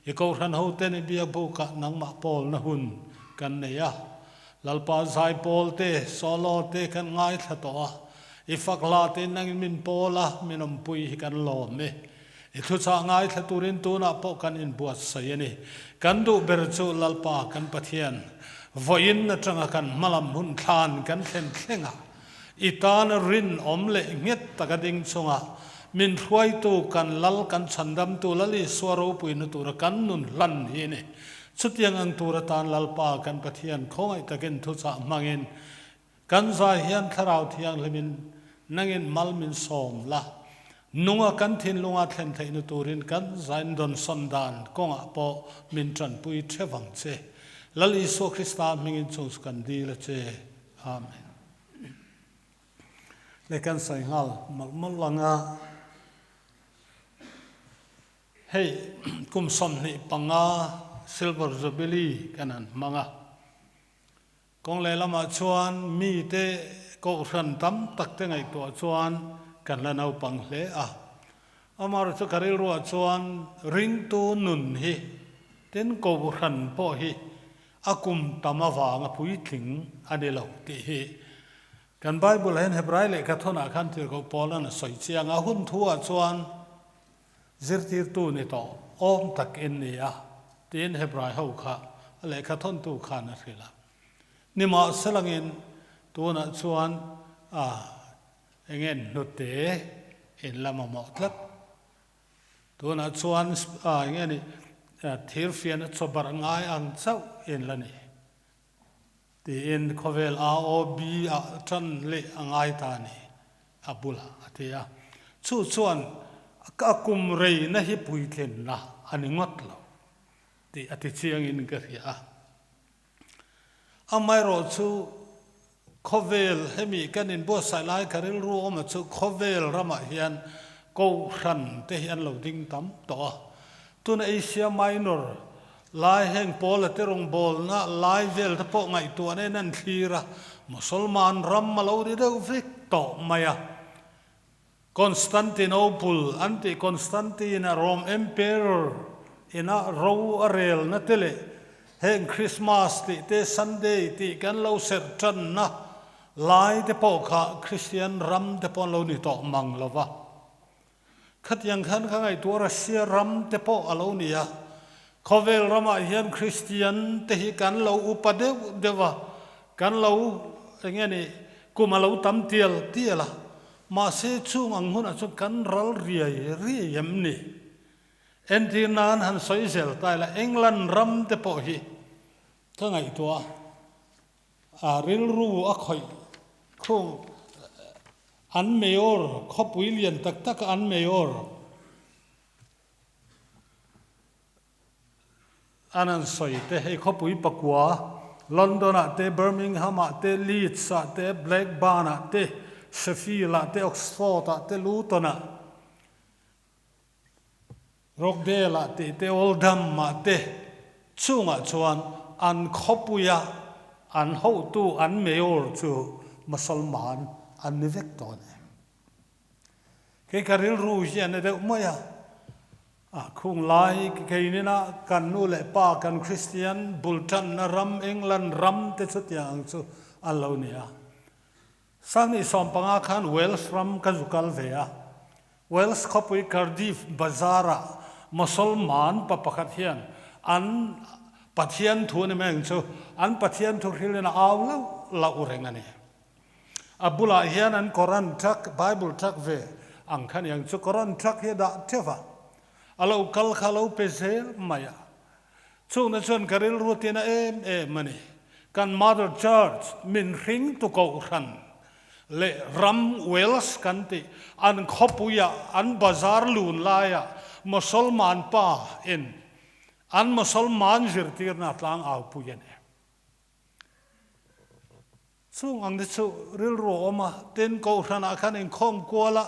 i Kohhran hoten i biakbukah nangmah pawlna hun kan nei a. Lalpa zaipawl te, solo te kan ngaithla tawh a, i fak hla te nangin min pawl a, min awmpui hi kan lawm e. I thuchah ngaithla turin tunah pawh kan inbuatsaih a ni. Kan duh ber chu Lalpa kan Pathian, vawiin atanga kan hmalam hun thlan kan thlen thleng a, i tana rinawm leh nghet taka ding chunga min hruaitu kan Lal kan chhandamtu Lal Isua ropuina tura kan nun hlan hi a ni. Chutiang ang tur atan Lalpa kan Pathian khawngaih takin thuchah hmangin kan zai hian Thlarau Thianghlimin nangin mal min sawm la, nunga kan thinlunga thlen theihna turin kan zain dawnsawn dan kawngah pawh min tanpui theuh ang che. Lal Isua Krista hmingin chung chu kan dil a che. Amen. Le kan sawi nghal mawlh mawlh ang a. Hei kum 25 Silver Jubilee kan han hmang a. Kawng lehlamah chuan mite kohhran tam tak te ngaihtuah chuan kan la naupang hle a. Amaherawhchu chu ka rilruah chuan ringtu nun hi tin kohhran pawh hi a kum tam avanga puitling a ni lo tih hi Kan Bible ah hian Hebrai lehkha thawnah khan tirhkoh Paula'n a sawi chiang a, hun thu ah chuan zirtirtu ni tawh awm tak in ni a, tiin Hebrai ho kha a lehkha thawntu khan a hrilh a. Nimahselangin tunah chuan a enge hnute in la mamawh tlat. Tunah chuan a enge ni thirfian a chawbarh ngai ang chauh in la ni. Tiin khawvel AOB ah tan leh a ngai ta a ni, a bulah a ti a. Chu chuan a kum reina hi puitlinna a ni ngawt lo. tih a ti chiangin ka hria a. Amaherawhchu khawvel hemi kan inbuatsaih lai ka rilru awma chu khawvel ramah hian Kohhran te hi an lo ding tam tawh a. Tuna Asia Minor lai heng Paula te rawngbawlna lai vel te pawh ngaihtuahna in an thlir a, Mosolman ram a lo ri deuh vek tawh mai a. Constantinople an tih Constantine a Rome Emperor ina ro a relna te leh heng Christmas tih te Sunday tih kan lo serh tanna lai te pawh kha Kristian ram te pawh an lo ni tawh mang lo va. Khatiang khan ka ngaihtuah Russia ram te pawh a lo ni a, khawvel ramah hian Kristian te hi kan lo upa deuh deuh a, kan lo eng nge ni kum a lo tam tial tial a, mahse chung ang hunah chuan kan ral riai riai em ni? Entir nan han sawi zel ta ila England ram te pawh hi ka ngaihtuah a. A rilru a khawih khung an mayor khawpui lian tak tak an mayor an an sawi te hei khawpui pakua London ah te Birmingham ah te Leeds ah te Blackburn ah te Sheffield ah te Oxford ah te Luton ah Rockdale ah tih te Oldham ah te chungah chuan an khawpuia an hotu an mayor chu Mosolman an ni vek tawh a ni. Kei ka rilru hi a na deuh mai a, a khung lai keinina kan nu leh pa kan Kristian bul tanna ram England ram te chutiang ang chu an lo ni a. Sangni 15 khan Wales ram ka zu kal ve a, Wales khawpui Cardiff Bazar-ah Mosolman pa pakhat hian an Pathian thu ni mai ang chu, an Pathian thu hrilhin a au lauh lauh reng a ni. A bulah hian an Koran truck, Bible truck ve ang kha ni ang chu, Koran truck hi a dah teuh a, a lo kal kha a lo pe zel mai a. Chungna chuan ka rilru tina em em a ni. Kan Mother Church min hring tu kohhran leh ram Wales kan tih an khawpuia an bazar lun laia Mosolman pa in an Mosolman zirtirna tlang aupui a ni. Chung ang te chu rilru a awm a, tin kohhranah khan inkhawm kual a,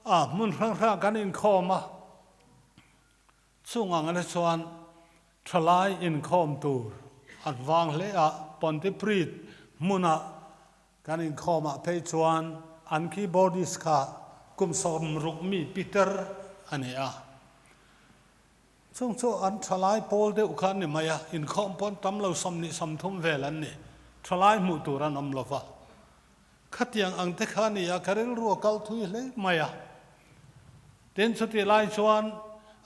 a hmun hrang hrangah kan inkhawm a. Chung ang te chuan thalai inkhawm tur an vang hle a, Pontypridd hmuna kan inkhawmah phei chuan an keyboardist kha kum 60 mi Peter a ni a. Chung chu an thalai pawl deuh kha an ni mai a, inkhawm pawh an tam lo 23 vel an ni, thalai hmuh tur an awm lo va. Khatiang ang te kha a ni a, ka rilru a kal thui hle mai a. Tin, chutih lai chuan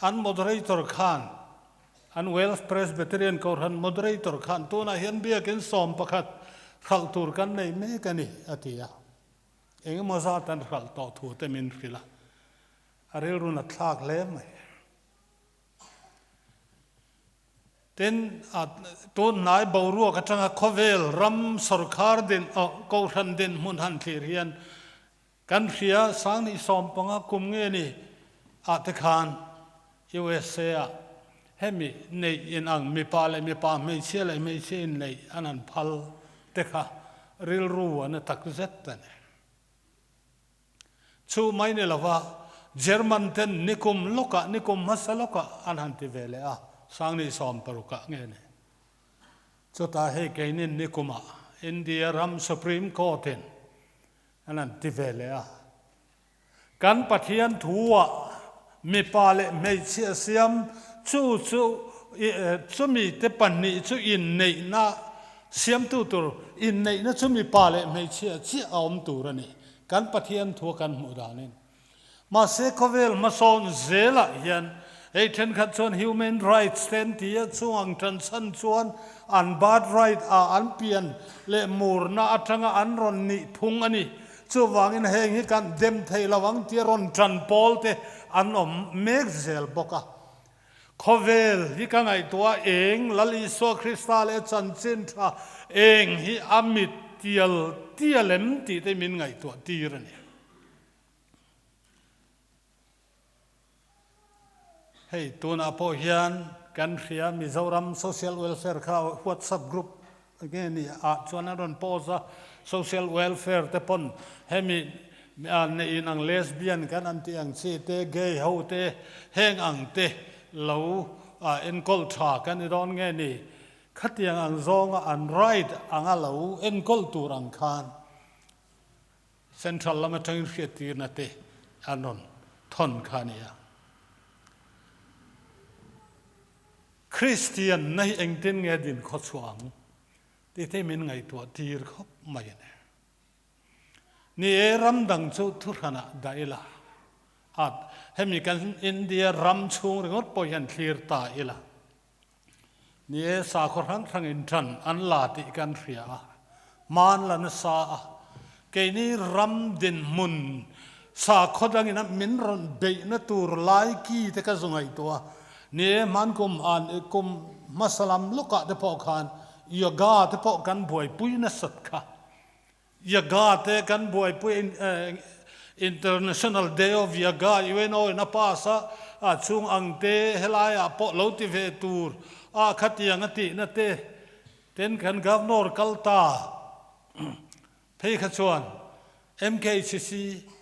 an moderator khan, an Wales Presbyterian Kohhran moderator khan tunah hian biakin 11 hralh tur kan nei mek a ni, a ti a. Eng emaw zat an hralh tawh thu te min hrilh a, a rilru nat thlak hle mai. Tin, a tun hnai boruak atanga khawvel ram sorkar din, oh, Kohhran dinhmun han thlir hian Kan hria 2015 kum nge ni ah te khan USA ah hemi neih in ang mipa leh mipa hmeichhia leh hmeichhia in neih an han phal te kha rilru a na tak zet a ni. Chu mai ni lova German ten nikum lawkah nikum hmasa lawkah an han ti ve leh a 2016 ah nge ni. Chutah hei keinin nikumah India ram Supreme Court in An han ti ve leh a. Kan Pathian thu-ah mipa leh hmeichhia siam chu chu chumi te pahnih chu inneihna siamtu tur, inneihna chu mipa leh hmeichhia chiah a awm tur a ni. Kan Pathian thu-a kan hmuh danin. Mahse khawvel hmasawn zelah hian hei thenkhat chuan human rights te an ti a, chung ang tan chhan chuan an birth right ah an pian leh murna atanga an rawn nih phung a ni. Chuvangin heng hi kan dem thei lo ang tia rawn tan pawl te an awm mek zel bawk a. Khawvel hi ka ngaihtuah a, eng Lal Isua Krista leh chanchin tha eng hi a mit tial tial em tih te min ngaihtuah tir a ni. Hei tunah pawh hian kan hria Mizoram Social Welfare kha WhatsApp group nge ni ah chuan an rawn post a, Social Welfare te pawn hemi nei in ang lesbian kan an tih ang chi te, gay ho te heng ang te lo enkawl tha kan ni dawn nge ni khatiang ang zawnga an right anga lo enkawl tur ang khan Central lam atangin hriattirna te an rawn thawn kha a ni a. Kristian na hi engtin nge din khaw chhuah ang tih te min ngaihtuah tir khawp mai a ni. Ni e, ram dang chu thuhranah dah ila, at hemi kan India ram chhung ringawt pawh hian thlir ta ila. Ni e, sakhaw hrang hrangin ṭan an la tih kan hria a, hman la nasa a, keini ram dinhmun sakhaw dangin a min rawn beihna tur lai ki te ka zu ngaihtuah a. Ni e, hman kum an kum hmasa lam lawkah te pawh khan yoga te pawh kan buaipui nasat kha. Yoga te kan buaipui International Day of Yoga UNO in a pass a, a chung ang te helaiah pawh lo ti ve tur a khatiang a tihna te ten kan Governor kal ta phei kha chuan MKHC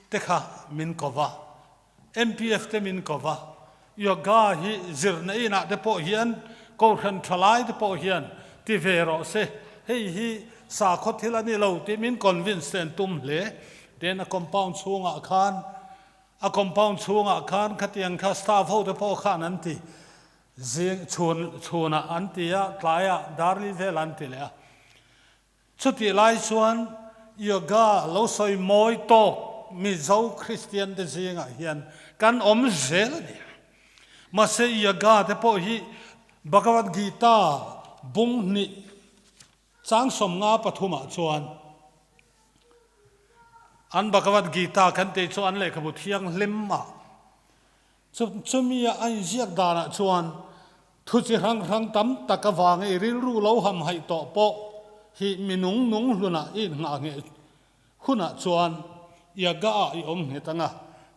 te kha min ko va, MPF te min ko va, Yoga hi zirna inah te pawh hian Kohhran thalai te pawh hian ti ve rawh se, hei hi sakhaw thil a ni lo tih min convince te an tum hle. Tin a compound chhungah khan a compound chhungah khan khatiang kha staff ho te pawh khan an ti zing chhun chhunah an ti a, tlaiah darli vel an ti leh a. Chutih lai chuan yoga lo sawi mawi tawk Mizo Kristian te zingah hian kan awm zel a ni. Mahse yoga te pawh hi Bhagavad Gita bung hnih chang 53 ah chuan an Bhagavad Gita kan tih chu an lehkhabu thianghlim ah Chumi a inziak danah chuan thu chi hrang hrang tam tak avanga i rilru lo hamhaih tawh pawh hi mi nung nung hlunah i innghah ngheh hunah chuan Yaga-ah i awm nghet ang a,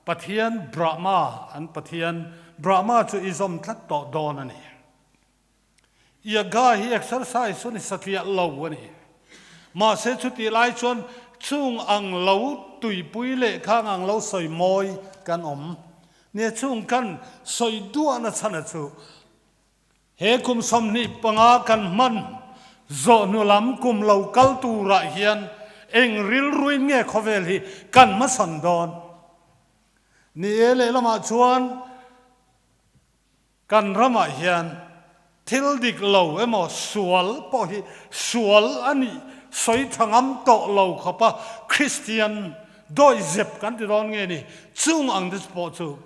Pathian Brahma, an Pathian Brahma chu i zawm tlat tawh dawn a ni. Yoga hi exercise chu ni satliah lo a ni. Mahse chutih lai chuan chung ang lo tuipui leh khang ang lo sawi mawi kan awm. Nia chung kan sawi duahna chhana chu he kum 25 kan hman zawh hnu lam kum lo kal turah hian eng rilruin nge khawvel hi kan hmasawn dawn? Ni e lehlamah chuan Kan ramah hian thil dik lo emaw sual pawh hi sual a nih sawi tha ngam tawh lo khawpa Kristian dawihzep kan ti dawn nge ni? Chung ang te pawh chu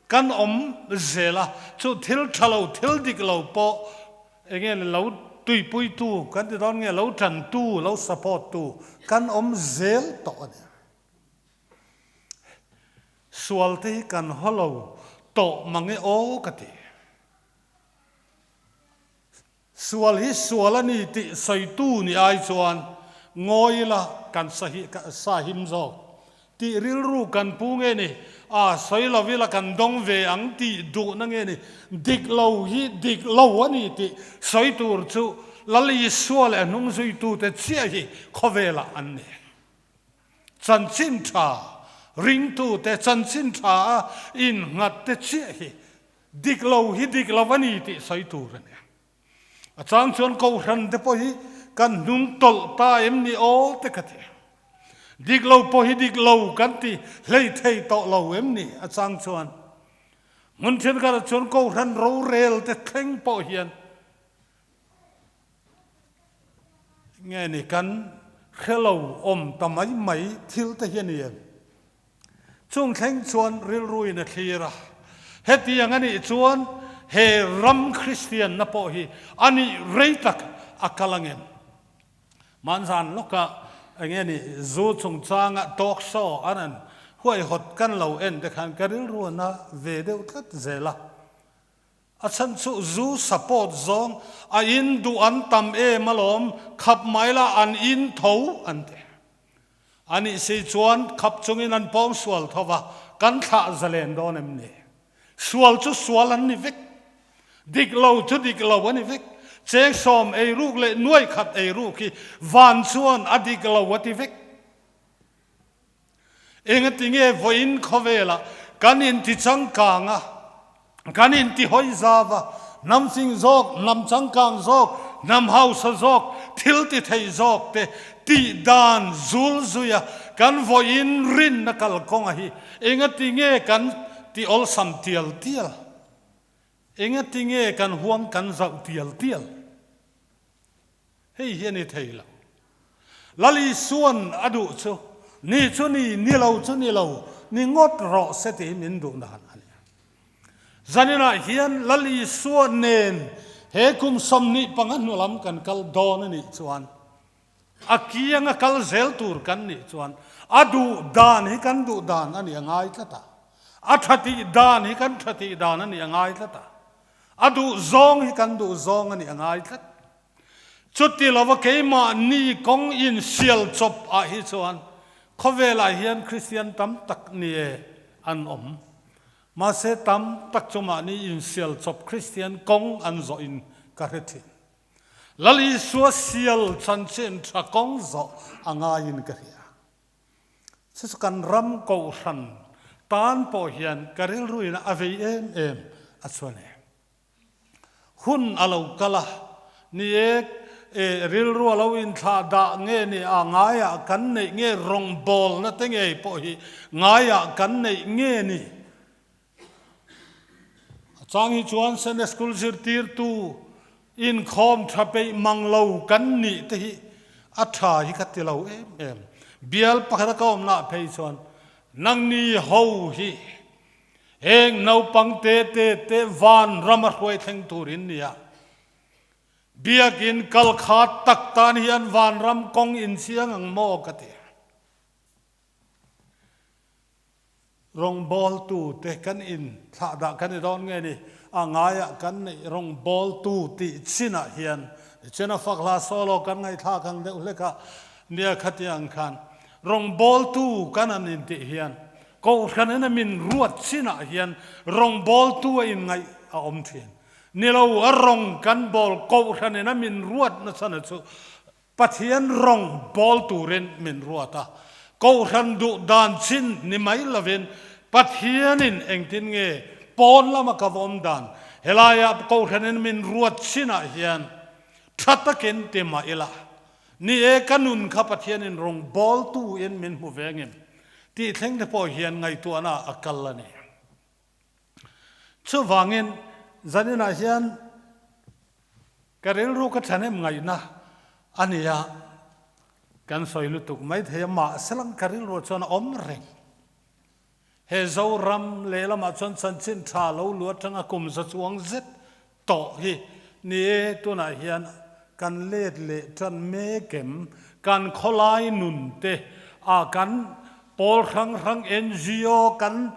kan awm zel a, chu thil tha lo thil dik lo pawh enge lo tuipuitu kan ti dawn nge lo tantu lo support tu kan awm zel tawh a ni. Sual te hi kan haw lo tawh mang e aw ka ti. Sual hi sual a ni tih sawitu ni ai chuan ngawi ila kan sa him zawk tih rilru kan pu nge ni, a sawi lo ila kan dawng ve ang tih duhna nge ni, dik lo hi dik lo a ni tih sawi tur chu Lal Isua leh a hnungzuitute chiah hi khawvelah an ni. Chanchin tha ringtute chanchin tha a innghat te chiah hi dik lo hi dik lo a ni tih sawi tur a ni. A chang chuan Kohhran te pawh hi kan hnung tawlh ta em ni aw te ka ti. Dik lo pawh hi dik lo kan ti hlei thei tawh lo em ni a chang chuan. Hmun thenkhatah chuan Kohhran rorel te thleng pawh hian Nge ni kan hre lo awm ta mai mai thil te hi a ni em? Chung thleng chuan rilruin a thlir a, hetiang a nih chuan he ram Kristianna pawh hi a nih rei tak a kal ang em? Hmanzan lawkah enge ni zu chungchanga talk show an an huaihawt kan lo en te khan ka rilruana ve deuh tlat zel a. A chhan chu zu support zawng a in duh an tam em alawm, khap mai la an in tho an ti. A nih si chuan khap chungin an pawng sual tho va, kan thlah zalen dawn em ni? Sual chu sual an ni vek. Dik lo chu dik lo a ni vek. Cheng sawm ei ruk leh nuai khat ei ruk hi van chuan a dik lo a ti vek. Engatinge vawiin khawvelah kan inti changkang a, kan inti hawi zau a, hnam fing zawk, hnam changkang zawk, hnam hausa zawk, thil ti thei zawk te tih dan zul zui a kan vawiin rinna kalkawnga hi engatinge kan ti awlsam tial tial? Engatinge kan huang kan zauh tial tial? Hei hi a ni thei lo. Lal Isua'n a duh chu, Ni chu ni, ni lo chu ni lo, ni ngawt rawh se tih hi min duh dan a ni. Zaninah hian Lal Isua nen he kum 25 hnu lam kan kal dawn a nih chuan, a kianga kal zel tur kan nih chuan a duh dan hi kan duh dan a nih a ngai tlat a, a tha tih dan hi kan tha tih dan a nih a ngai tlat a, a duh zawng hi kan duh zawng a nih a ngai tlat. Chuti lova keimahni kawng insial chawp ah hi chuan khawvelah hian Kristian tam tak ni e an awm. Mahse tam tak chu mahni insial chawp Kristian kawng an zawh in ka hre thin. Lal Isua sial chanchin tha kawng zawh a ngaiin ka hria. Chu chu kan ram kohhran tan pawh hian ka rilruin a vei em em a chuan e. Hun a lo kal a, ni e, e, rilru a lo inthlah dah nge ni a, ngaiah kan neih nge rawngbawlna te ngei pawh hi ngaiah kan neih nge ni? A chang hi chuan Sunday School zirtirtu inkhawm tha peih mang lo kan nih te hi a tha hi ka ti lo em em. Bial pakhata ka awmnaah phei chuan nangni ho hi Heng naupang te te te van rama hruai thleng turin nia. Biakin kal kha tak tan hian vanram kawng inchiang ang maw ka ti. Rawngbawltu te kan in thlah dah kan i dawn nge ni? A ngaiah kan neih rawngbawltu tih chinah hian nichin a fak hla solo kan ngaihthlak ang deuh hlek a nia khatiang khan rawngbawltu kan an intih hian Kohhran in a min ruat chinah hian rawngbawltu a inngaih a awm thin. Ni lo, a rawng kan bawl kohhran in a min ruat nachhan a chu Pathian rawng bawl turin min ruat a. Kohhran duh dan chin ni mai lovin Pathian in engtin nge pawn lama ka vawm dan helaiah kohhran in min ruat chinah hian tha takin ti mah ila Ni e, ka nun kha Pathianin rawngbawltu in min hmu ve ngem tih thleng te pawh hian ngaihtuahna a kal a ni. Chuvangin zaninah hian ka rilru ka thahnem ngaihna a ni a, kan sawi lutuk mai thei a, mahse lang ka rilruah chuan a awm reng. He Zoram lehlamah chuan chanchin tha lo lu atanga kum za chuang zet tawh hi ni e, tunah hian kan let leh tan mek em? Kan khawlai nun te a kan pawl hrang hrang NGO kan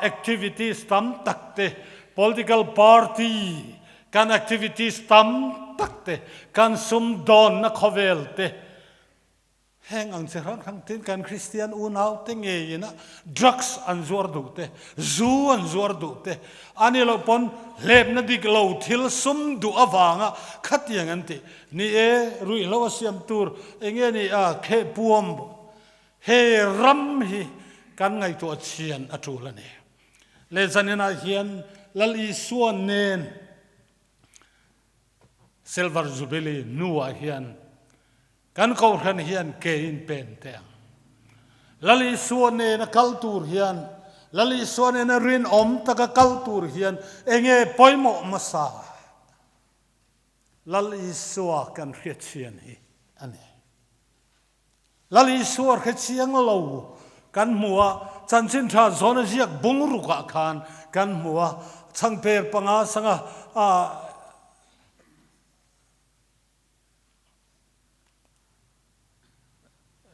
activities tam tak te, political party kan activities tam tak te, kan sumdawnna khawvel te, Heng ang chi hrang hrang tin kan Kristian unau te ngeiin a drugs an zuar duh te, zu an zuar duh te, a ni loh pawn hlepna dik lo thil sum duh avanga khatiang an tih. Ni e, ruihhlo a siam tur eng nge ni a kheh puam he ram hi kan ngaihtuah chhian a tul a ni. Leh zaninah hian Lal Isua nen Silver Jubilee hnuah hian Kan Kohhran hian ke in pen teh ang. Lal Isua nena kal tur hian, Lal Isua nena rinawm taka kal tur hian enge pawimawh hmasa? Lal Isua kan hriatchhian hi a ni. Lal Isua hrechiang lo kan hmu a, Chanchin Tha Zawn a ziak bung rukah khan kan hmu a, chhangper panga sanga a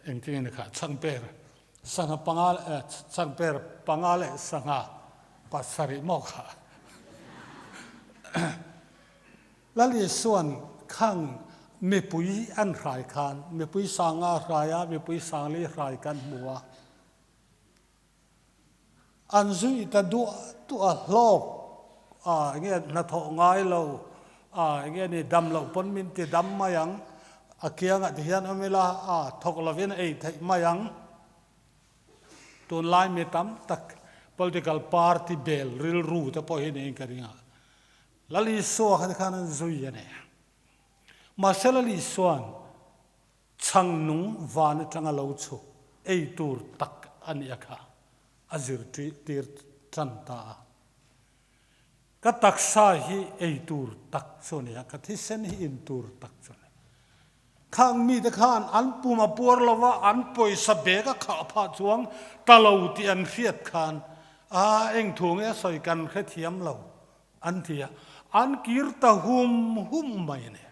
Engtin nge kha chhangper sangha panga leh chhangper panga leh sangha pasarih maw kha Lal Isuan khang mipui an hrai khan mipui sanga hrai a mipui sangli hrai kan hmu a an zui ta duah duah hlawk A enge hnathawh ngai lo, a enge ni dam loh pawn min ti dam mai ang, a kiangah ti hian awm ila, a thawk lovin a ei theih mai ang. Tunlai mi tam tak political party bel rilru te pawh hi niin ka ring a, Lal Isua kha tikhan an zui a ni. Mahse Lal Isua'n chhang nung van atanga lo chhuk ei tur tak a nih a kha a zirtir tan ta a. Ka taksa hi ei tur tak chu a ni a, ka thisen hi in tur tak chu a ni. Khang mite khan an pum a puar lo va, an pawisa bag a khah phah chuang ta lo tih an hriat khan, A, eng thu nge a sawi kan hrethiam lo, an ti a, an kir ta hum hum mai a ni.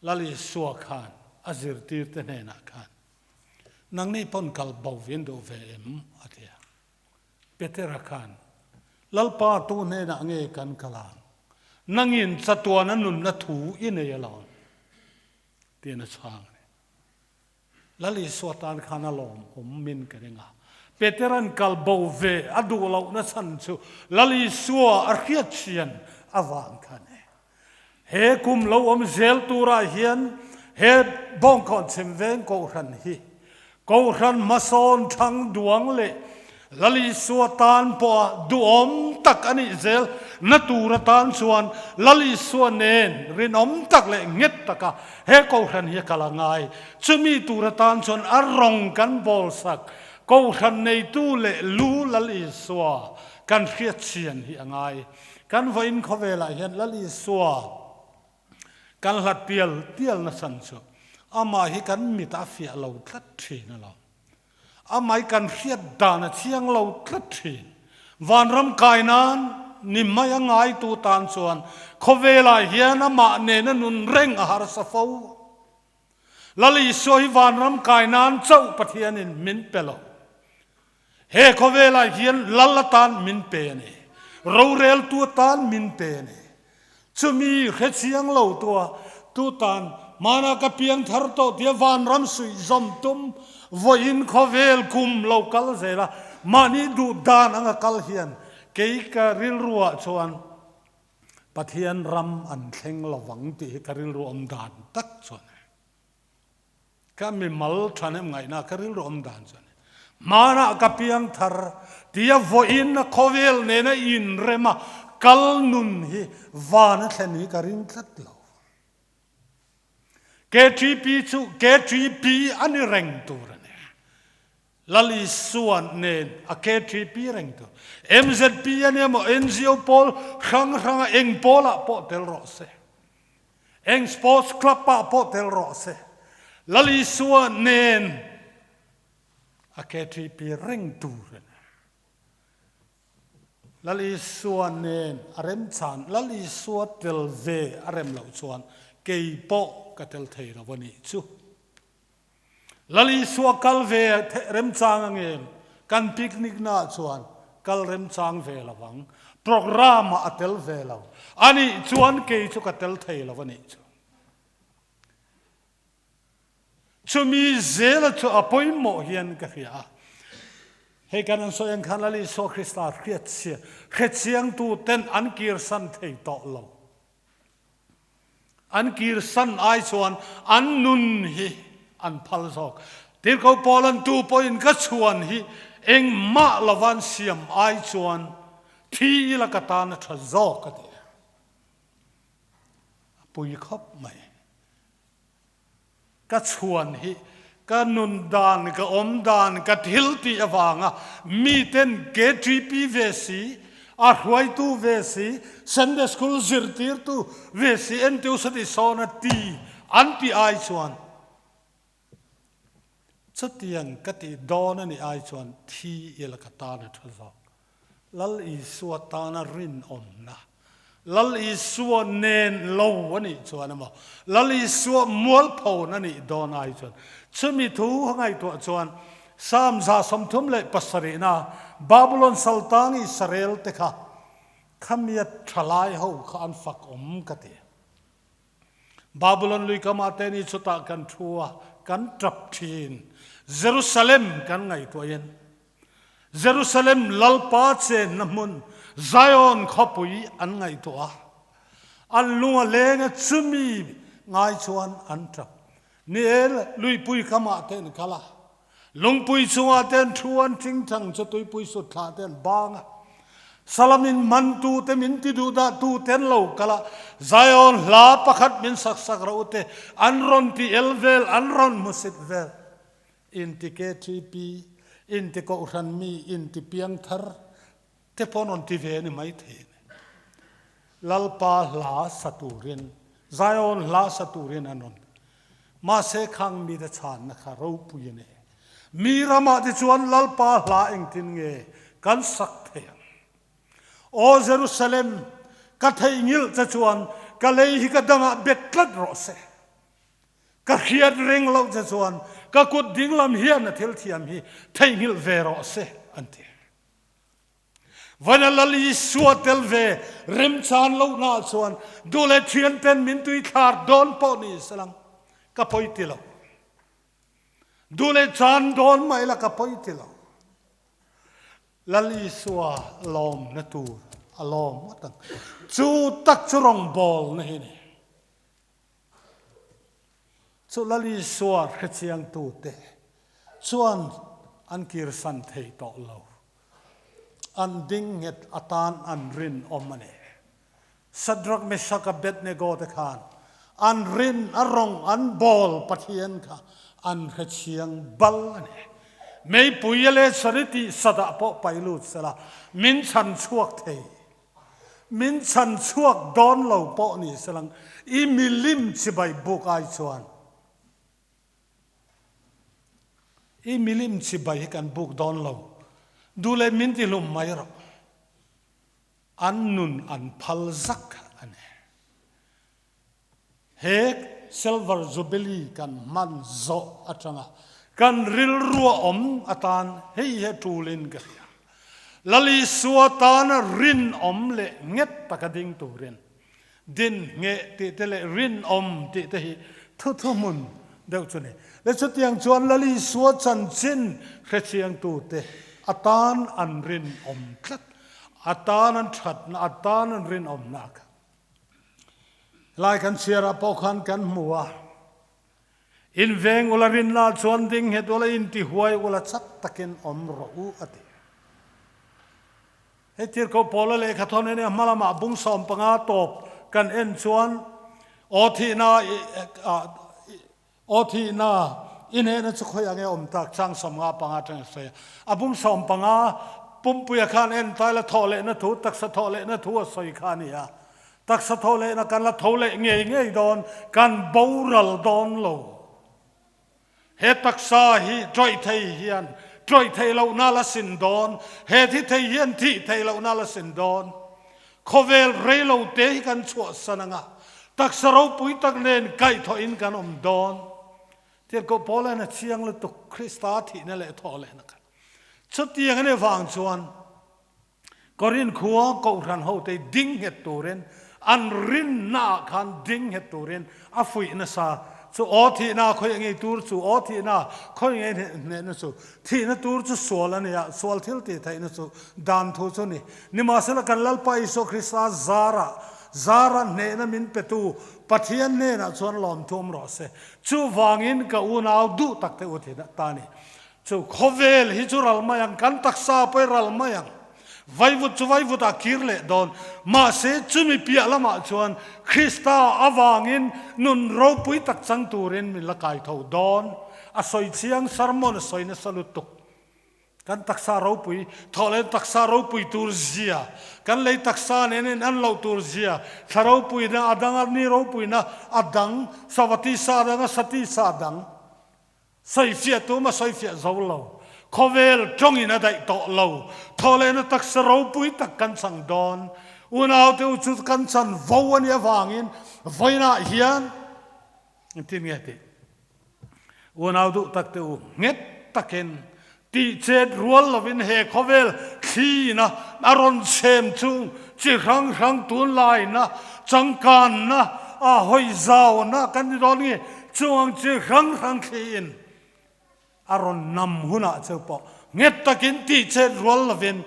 Lal Isua khan a zirtirte hnenah khan, Nangni pawn kal bo vin duh ve em? a ti a. Petera khan, Lalpa tu hnenah nge kan kal ang? Nangin chatuana nunna thu i nei alawm, tiin a chhang a ni. Lal Isua tan khan a lawmawm min ka ring a. Petera'n kal bo ve a duh lohna chhan chu Lal Isua a hriatchhian avang kha a ni. He kum lo awm zel turah hian he Bawngkawn Chhimveng Kohhran hi Kohhran hmasawn thang duang leh Lal Isua tan pawha duhawm tak a nih zel na tur atan chuan Lal Isua nen rinawm tak leh nghet taka he Kohhran hi a kal a ngai. Chumi tur atan chuan a rawng kan bawlsak Kohhran neitu leh lu Lal Isua kan hriatchhian hi a ngai. Kan vawiin khawvelah hian Lal Isua kan hlat tial tial nasa chu amah hi kan mit a fiah lo tlat thin alawm. Amah hi kan hriat dan a chiang lo tlat thin. Vanram kai nan ni mai a ngaitu tan chuan khawvelah hian amah nena nun reng a harsa fo. Lal Isua hi vanram kai nan chauh Pathianin min pe lo. He khawvelah hian lal atan min pe a ni. Roreltu atan min pe a ni. Chumi hrechiang lo tua tu tan hmana ka piang thar tawh tia vanram suih zawm tum vawiin khawvel kum lo kal zel a, mahni duh dan anga kal hian kei ka rilruah chuan Pathian ram an thleng lovang tih hi ka rilru awm dan tak chuan a ni. Ka mimal thahnem ngaihna ka rilru awm dan chuan a ni. Hmanah ka piang thar tia vawiin a khawvel nena inrem a kal nun hi van a thlen hi ka ring tlat lo. KTP chu KTP a ni reng tur a ni. Lal Isua nen a KTP reng tur. MZP a nia maw NGO pawl hrang hranga eng pawlah pawh tel rawh se. Eng sports club ah pawh tel rawh se. Lal Isua nen a KTP reng tur a ni. Lal Isua nen a remchan, Lal Isua tel ve a rem loh chuan kei pawh ka tel thei lo a nih chu. Lal Isua kal ve remchang a ngem? Kan picnic na ah chuan kal remchang ve lo ang. Programme ah a tel ve lo. A nih chuan kei chu ka tel thei lo a nih chu. Chumi zela chu a pawimawh hian ka hria a. Hei kan an sawi ang khan Lal Isua Krista hriatchhiah, hrechiangtu ten an kirsan thei tawh lo. An kirsan ai chuan an nun hi an phal zawk. Tirhkoh Paulan tu pawhin ka chhuan hi engmah lova an siam ai chuan thi ila ka tan a tha zawk a ti. A pui khawp mai. Ka chhuan hi ka nun dan, ka awm dan, ka thil tih avanga miten KTP ve si, a hruaitu ve si, Sunday School zirtirtu ve si entiu sati sawn a ti an tih ai chuan chutiang ka tih dawn a nih ai chuan thi ila ka tan a tha zawk. Lal Isua tana rinawmna, Lal Isua nen lo a nih chuan emaw, Lal Isua mualpho a nih dawn ai chuan chumi thu a ngaihtuah chuan Psalm 137na Babulon saltang Israel te kha khamia thalai ho kha an fak awm ka ti. Babulon lui kamah te ni chutah kan thu a, kan tap thin. Jerusalem kan ngaihtuahin Jerusalem Lalpa chenna hmun, Zion khawpui an ngaihtuah a, an lung a leng a, chumi ngai chuan an tap. Ni e, luipui kamah te an kal a, lungpui chungah te an thu, an tingtang chu tuipui sut thlah te an bang a. Salamin man tu te min ti duh dah tu te an lo kal a, Zion hla pakhat min sak sak ro te an rawn ti el vel, an rawn hmusit vel. Inti KTP, inti Kohhran mi, inti Piangthar te pawh an rawn ti ve a ni maithei a ni. Lalpa hla sa turin, Zion hla sa turin an rawn. Mahse khang mite chhanna kha ropui a ni. Mi ramah te chuan Lalpa hla engtin nge kan sak thei ang? Aw Jerusalem, ka theihnghilh che chuan ka lei hi ka dangah bet tlat rawh se. Ka hriat reng loh che chuan ka kut dinglam hian a thil thiam hi theihnghilh ve rawh se, an ti. Vana Lal Isua tel ve remchan lohnaah chuan duh leh thianten min tui thlar dawn pawh ni selang ka pawi ti lo. Duh leh chan dawn mah ila ka pawi ti lo. Lal Isua lawmna tur a lawm ngawt ang. Chu tak chu rawngbawlna hi a ni. Chu Lal Isua hrechiangtute chuan an kirsan thei tawh lo. An ding nghet atan an rinawm a ni. Shadrach, Meshach, Abednego te khan an rin a rawng an bawl Pathian kha an hrechiang bal a ni. Meipui a leh sari tih sadah pawh pai lut sela min chhan chhuak thei. Min chhan chhuak dawn lo pawh ni selang i milim chibai buk ai chuan i milim chibai hi kan buk dawn lo. Duh leh min ti hlum mai rawh. An nun an phal zak a ni. He Silver Jubilee kan hman zawh atanga kan rilrua awm atan hei hi a tulin ka hria. Lal Isua tana rinawm leh nghet taka ding turin din ngheh tih te leh rinawm tih te hi thu thuhmun deuh chu ni. Le chutiang chuan Lal Isua chanchin hrechiangtute atan an rinawm tlat, atan an thatna, atan an rinawmna kha. Helai kan chhiarah pawh khan kan hmu a, In veng ula rinna chuan ding nghet ula inti huai ula chak takin awm rawh u a ti. Hei Tirhkoh Paula lehkha thawn ene hma lamah bung 15 tawp kan en chuan aw thihna aw thihna i hnehna chu khawi ange awm tak chang 55 atang a sawi a. A bung 15 pumpuia khan en tai la thawh lehna thu taksa thawh lehna thu a sawi kha a ni a. Taksa tho lehna kan la tho leh ngei ngei dawn, kan boral dawn lo. He taksa hi tawih thei hian tawih theih lohna la sin dawn, he thi thei hian thih theih lohna la sin dawn. Khawvel rei lo te hi kan chhuahsan anga, taksa ropui tak nen kaihthawhin kan awm dawn. Tirhkoh Paula'n a chiang lutuk Krista thihna leh thawh lehna kha. Chutiang a nih vang chuan Korin khua Kohhran hote ding nghet turin, an rinnaah khan ding nghet turin a fuih nasa. Chu aw thihna khawi ngei tur chu, aw thihna khawi ngei hnehna chu, thihna tur chu sual a ni a, sual thil tih theihna chu dan thu chu a ni. Nimahsela kan Lalpa Isua Krista zarah, zara hnehna min petu Pathian hnenah chuan lawmthu awm rawh se. Chuvangin ka unau duh takte u thihna ta a ni. Chu khawvel hi chu ral mai ang, kan taksa pawh hi ral mai ang. Vaivut chu vaivut ah kir leh dawn. Mahse chumi piah lamah chuan Krista avangin nun ropui tak chang turin min la kai tho dawn. A sawi chiang sermon a sawi nasa lutuk. Kan taksa ropui, thawh leh taksa ropui tur zia, kan lei taksa nen in an loh tur zia, thla ropuina a dang a, ni ropuina a dang, savati sa dang a, sati sa dang. Sawifiah tum a sawifiah zo lo. Khawvel tawngin a daih tawh lo. Thawhlehna taksa ropui tak kan chang dawn. Unaute u chu kan chan vo a nih avangin vawiinah hian engtin nge tih? Unau duh takte u nghet takin tih chet rual lovin he khawvel thlina a rawn chhem chung chi hrang hrang tunlaina changkanna a hawi zauna kan ni dawn nge chung ang chi hrang hrang thliin a rawn nam hunah cheu pawh nghet takin tih chet rual lovin.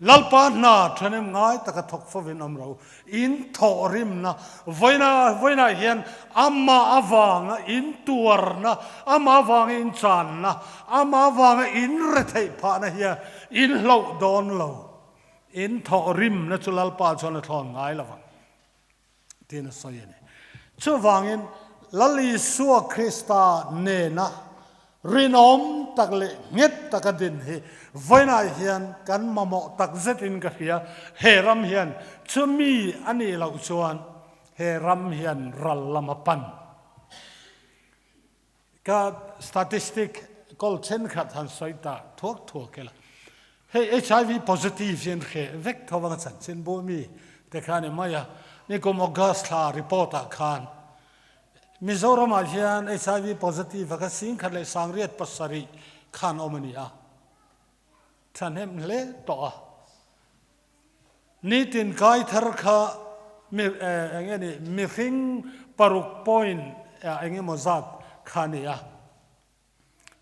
Lalpa hna ṭhahnem ngai taka thawk fovin awm ro. In thawhrimna vawiina vawiinah hian amah avanga in tuarna, amah avanga in channa, amah avanga in retheih phahna hian in hloh dawn lo. In thawhrimna chu Lalpa chuan a thlawn ngai lo vang tiin a sawi a ni. Chuvangin Lal Isua Krista nena rinawm tak leh nghet taka din hi vawiinah hian kan mamawh tak zetin ka hria. He ram hian chumi a nih loh chuan he ram hian ral lam a pan. Ka statistic kawl thenkhat han sawi ta thuak thuak ila. Hei HIV positive hi an hreh vek tho vang a chanchin bu mi te kha a ni mai a. Nikum August thla report ah khan Mizoram ah hian HIV positive a kha singkhat leh sangriat pasarih khan awm a ni a. Thahnem hle tawh a. Nitin kai thar kha mi eng nge ni mihring paruk point eng emaw zat kha a ni a.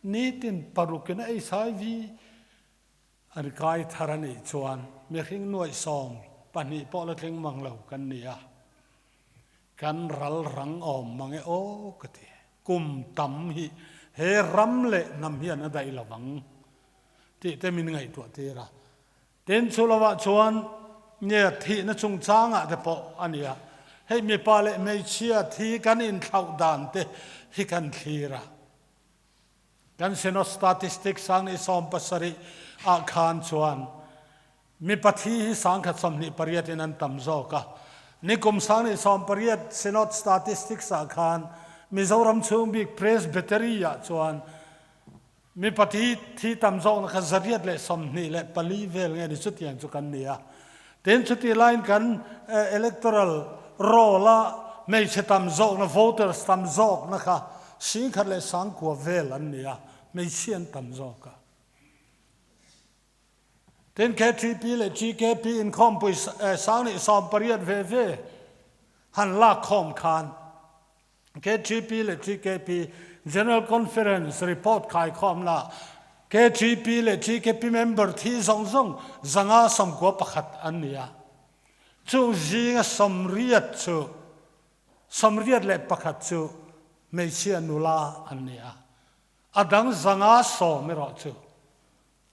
Nitin parukin HIV an kai thar a nih chuan mihring nuaih 12 pawh la tling mang lo kan ni a. Kan ral rang awm mang e aw ka ti. Kum tam hi he ram leh hnam hian a daih lo vang tih te min ngaihtuah tir a. Tin, chu lovah chuan nge thihna chungchangah te pawh a ni a, hei mipa leh hmeichhia thi kan inthlauh dan te hi kan thlir a. Kan Synod Statistics 2017 ah khan chuan mipa thi hi 1028 in an tam zawk a. Nikum 2018 Synod Statistics ah khan Mizoram chhung bik Presbytery ah chuan Mipa thi thi tam zawkna kha 124 vel nge ni chutiang chu kan ni a. Tin, chutih laiin kan electoral roll-a hmeichhe tam zawkna, voters tam zawkna kha 10,009 vel an ni a, hmeichhia an tam zawk a. Tin, KTP leh GKP inkhawmpui 2018 ve ve han lakkhawm khan, KTP leh TKP General Conference report khaikhawmna KTP leh TKP member thi zawng zawng 591 an ni a. Chung zinga 80 chu 81 chu hmeichhia nula an ni a. A dang 110 erawh chu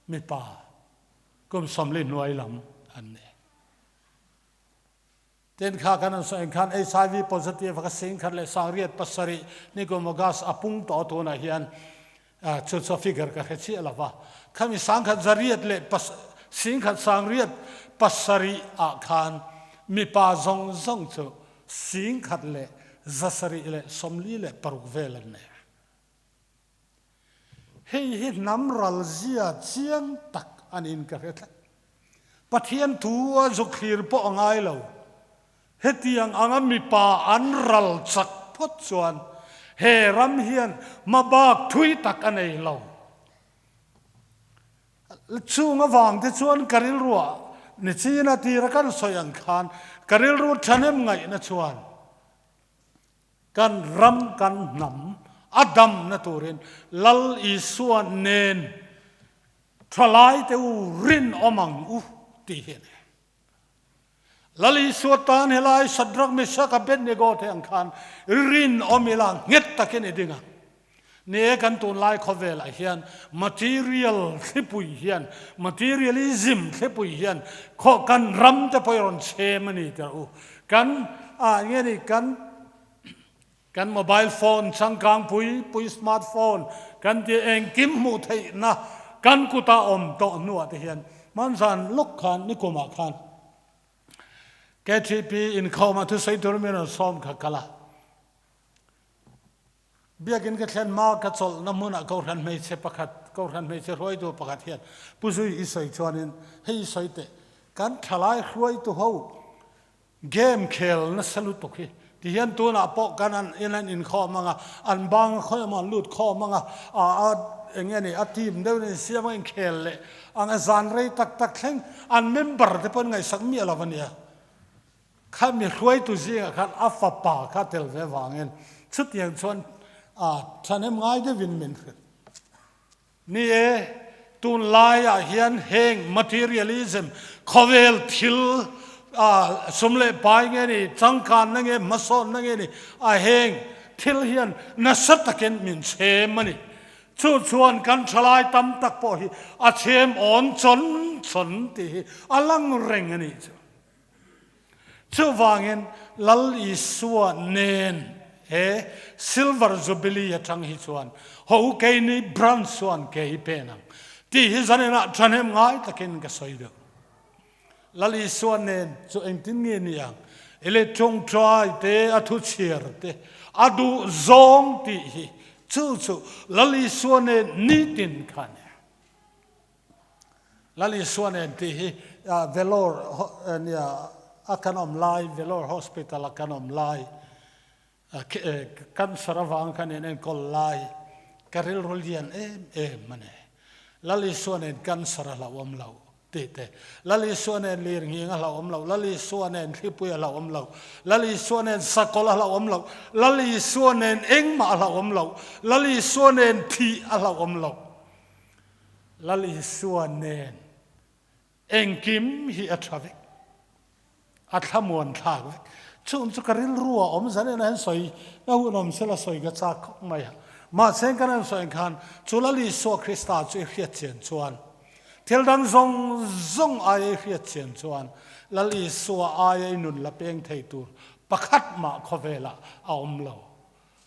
mipa kum 40 hnuai lam an ni. Tin kha kan an sawi khan HIV positive ka 10,067 nikum August a pung tawh tunah hian chu chu figure ka hre chiah lo va. Khami sangkhat zariat leh singkhat sangriat pasarih ah khan mipa zawng zawng chu 1,746 vel an nei. Hei hi hnam ral zia chiang tak a niin ka hre tlat. Pathian thu a zuk thlir pawh a ngai lo. Hetiang anga mipa an ral chak phawt chuan he ram hian hmabak thui tak a nei lo. Chung avang te chuan ka rilruah nichin a tira kan sawi ang khan ka rilru thahnem ngaihna chuan Kan ram kan hnam a damna turin Lal Isua nen thalaite u rinawm ang u tih hi a ni. Lal Isua tan helai Shadrach, Meshach, Abednego te ang khan rinawm ila nghet takin i ding ang. Ni e kan tunlai khawvelah hian material thlipui hian, materialism thlipui hian khaw kan ram te pawh i rawn chhem a ni tirh u. Kan ah nge ni kan kan mobile phone changkang pui pui smart phone kan tih engkim hmuh theihna kan kutah awm tawh hnuah te hian hmanzan lawk khan nikumah khan KTP inkhawmah thusawi tur min rawn sawm kha kal a. Biakinn ka thlen hma ka chawlhna hmunah Kohhran hmeichhe pakhat, Kohhran hmeichhe hruaitu pakhat hian Pu Zui i sawi chuanin hei i sawi teh, kan thalai hruaitu ho game khel nasa lutuk hi ti hian tunah pawh kan an in an inkhawm ang a, an bang khawi emaw an lut khawm ang a, a eng nge ni a team deuhin an insiam ang a inkhel leh ang a, zan rei tak tak thleng an member te pawh an ngaihsak miah lo a nia. Kha mi hruaitu zingah khan a fapa kha tel ve vangin chutiang chuan a thahnem ngai deuhin min hrilh. Ni e, Tunlaiah hian heng materialism, khawvel thil, sum leh pai nge ni, changkanna nge, hmasawnna nge ni, a heng thil hian nasa takin min chhem a ni. Chu chuan kan thalai tam tak pawh hi a chhem awn chawn chawn tih hi a lang reng a nih chu. Chuvangin Lal Isua nen he Silver Jubilee atang hi chuan ho keini branch chuan ke hi pen ang tih hi zaninah thahnem ngai takin ka sawi deuh. Lal Isua nen chu engtin nge ni ang? Ele tawngtai te, a thu chhiar te, a duh zawng tih hi chu chu Lal Isua nen nitin kha a ni. Lal Isua nen tih hi Vellore nia a kan awm lai, Vellore Hospital a kan awm lai, cancer avang khan in enkawl lai ka rilru lian em em a ni. Lal Isua nen cancer a hlauhawm lo tih te, Lal Isua nen lirnghing a hlauhawm lo, Lal Isua nen thlipui a hlauhawm lo, Lal Isua nen sakawlh a hlauhawm lo, Lal Isua nen engmah a hlauhawm lo, Lal Isua nen thih a hlauhawm lo. Lal Isua nen engkim hi a tha vek, a thlamuan thlak vek. Chung chu ka rilru a awm zan en a han sawi na hun awm sela sawi ka chak khawp mai a. Mahse kan han sawi ang khan chu Lal Isua Krista chu i hriat chian chuan, thil dang zawng zawng aia i hriat chian chuan Lal Isua aia i nun la peng thei tur pakhat mah khawvelah a awm lo.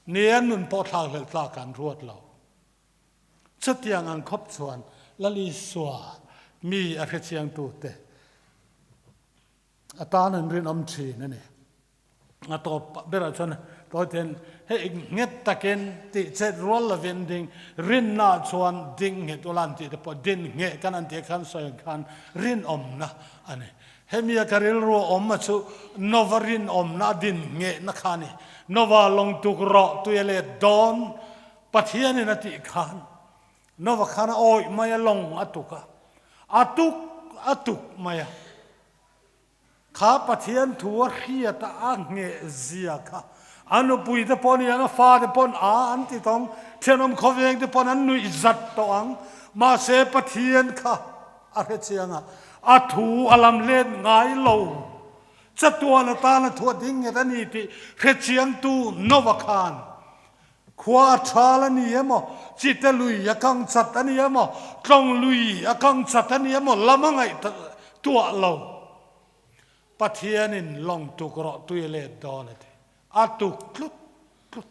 Nia nun pawh thlak hlelh tlak an ruat lo. Chutiang ang khawp chuan Lal Isua mi a hrechiangtute a tan an rinawm thin a ni. A tawp berah chuan tawitein hei nghet takin tih chet rual lovin ding rinna chuan ding nghet ula an tih te pawh din ngheh kan an tih khan sawi ang khan rinawmna a ni. Hemi a ka rilru a awm a chu Nova rinawmna a din nghehna kha a ni. Nova lawngtuk rawh tui a let dawn Pathianin a tih khan Nova khan a awih mai a, lawng a tuk a, a tuk a tuk mai a. Kha Pathian thu a hriat a, a ngheh zia kha a nupui te pawh ni ang, a fa te paw'n a an ti tawng, thenawm khawveng te paw'n an nuih zat tawh ang. Mahse Pathian kha a hre chiang a, a thu a lam let ngai lo. Chatuan atana thu a ding nghet a ni tih hre chiangtu Nova khan Khua a thal a ni emaw, chite lui a kang chat a ni emaw, tlawng lui a kang chat a ni emaw, lam a ngaih tuah lo. Pathianin lawng tuk rawh tui a let dawn a ti. A tuk tlut tlut.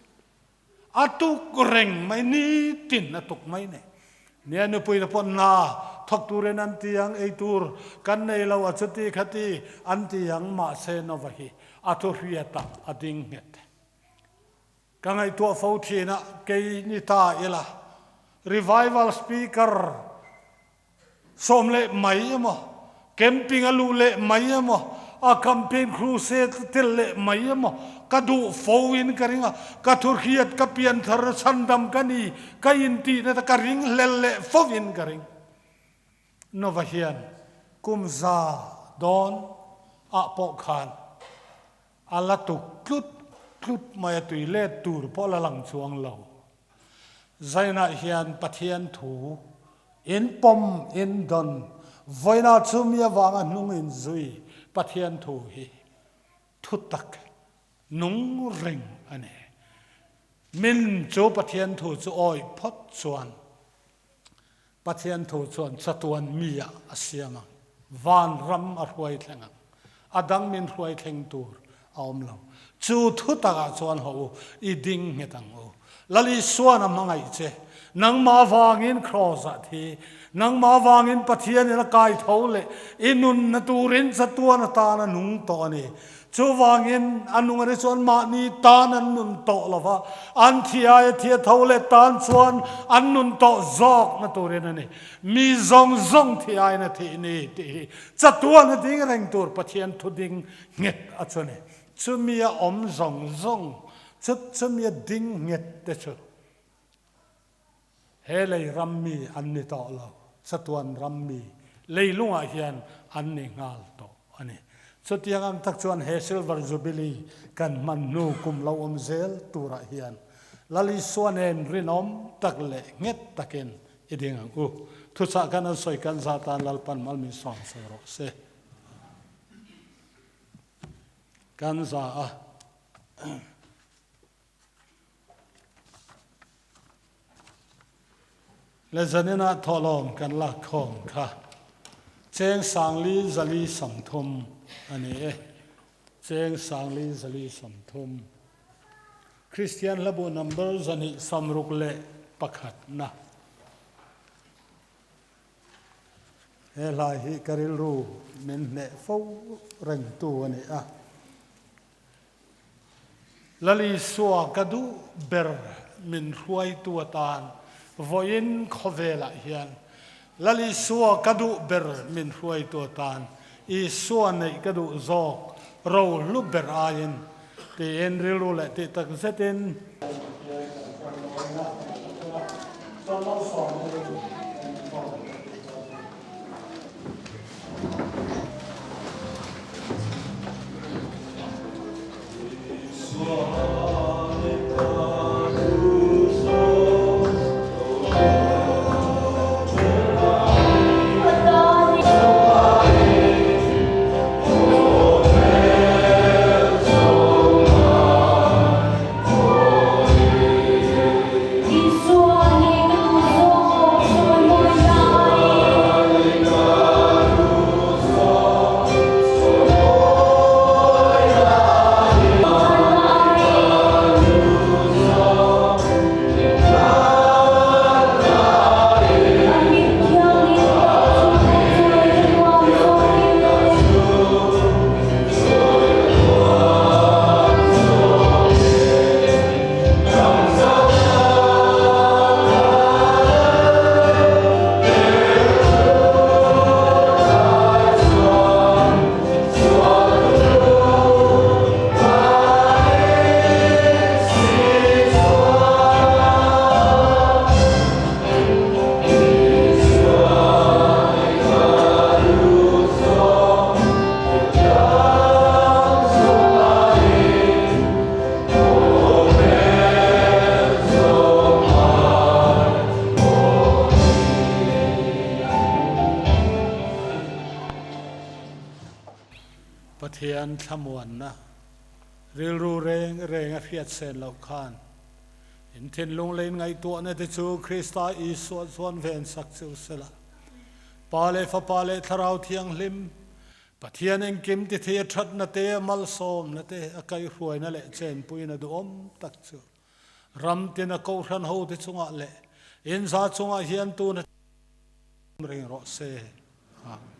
A tuk reng mai, nitin a tuk mai nei. Nia nupui te pawh na thawk turin an ti ang, ei tur kan nei lo a chuti khati an ti ang, mahse Nova hi a thu hriatah a ding nghet. Ka ngaihtuah fo thin a, kei ni ta ila revival speaker sawm leh mai emaw, camping a luh leh mai emaw, a campaign crusade tel leh mai emaw ka duh fo in ka ring a, ka thuhriat ka pianthar chhandam ka ni ka intihna te ka ring hlel leh fo in ka ring. Nova hian kum za dawn ah pawh khan A la tuk tlut tlut mai a tui let tur pawh la lang chuang lo. Zainah hian Pathian thu in pawm in dawn vawiinah chumi avanga hnung in zui Pathian thu hi thu tak nung reng a ni. Min chu Pathian thu chu awih phawt chuan Pathian thu chuan chatuan mi ah a siam ang, vanram a hruai thleng ang, a dang min hruai thleng tur a awm lo. Chu thu takah chuan haw u, i ding nghet ang u. Lal Isuan a hmangaih che, nangmah vangin kraws ah thi, nangmah vangin Pathianin a kai tho leh i nunna turin chatuan atan a nung tawh a ni. Chuvangin, a nung a ri chuan mahni tan an nun tawh lo va, an thi aia thi a tho leh tan chuan an nun tawh zawk na turin a ni. Mi zawng zawng thi aiin a thih ni tih hi chatuan a ding reng tur Pathian thu ding nghet a chu ni. Chumi a awm zawng zawng chu chumi a ding nghet te chu he lei ram mi an ni tawh lo, chatuan ram mi leilungah hian an ni nghal tawh a ni. Chutiang ang tak chuan he Silver Jubilee kan hman hnu kum lo awm zel turah hian Lal Isua nen rinawm tak leh nghet takin I ding ang u. Thuchah kan an sawi kan za tan Lalpan mal min sawm sawi rawh se. Kan za a. Le zaninah thawhlawm kan lak khawm kha cheng sangli zali 30 a ni e. Cheng sangli zali 30. Kristian hlabu number 261 na. He hla hi ka rilru min hneh fo rengtu a ni a. Lal Isua ka duh ber min hruaitu atan vawiin khawvelah hian Lal Isua ka duh ber min hruaitu atan Isua neih ka duh zawk ro hlu ber aiin tiin rilru leh tih tak zetin Pathian thlamuanna rilru reng reng a hriat sen loh khan in thinlung leh in ngaihtuahna te chu Krista Isua chuan ven sak cheu sela. Pa leh Fapa leh Thlarau Thianghlim Pathian engkim ti thei a thatna te, a malsawmna te, a kaihhruaina leh chenpuina duhawm tak chu ram tina kohhran hote chungah leh inza chungah hian tuna ring rawh se. Amen.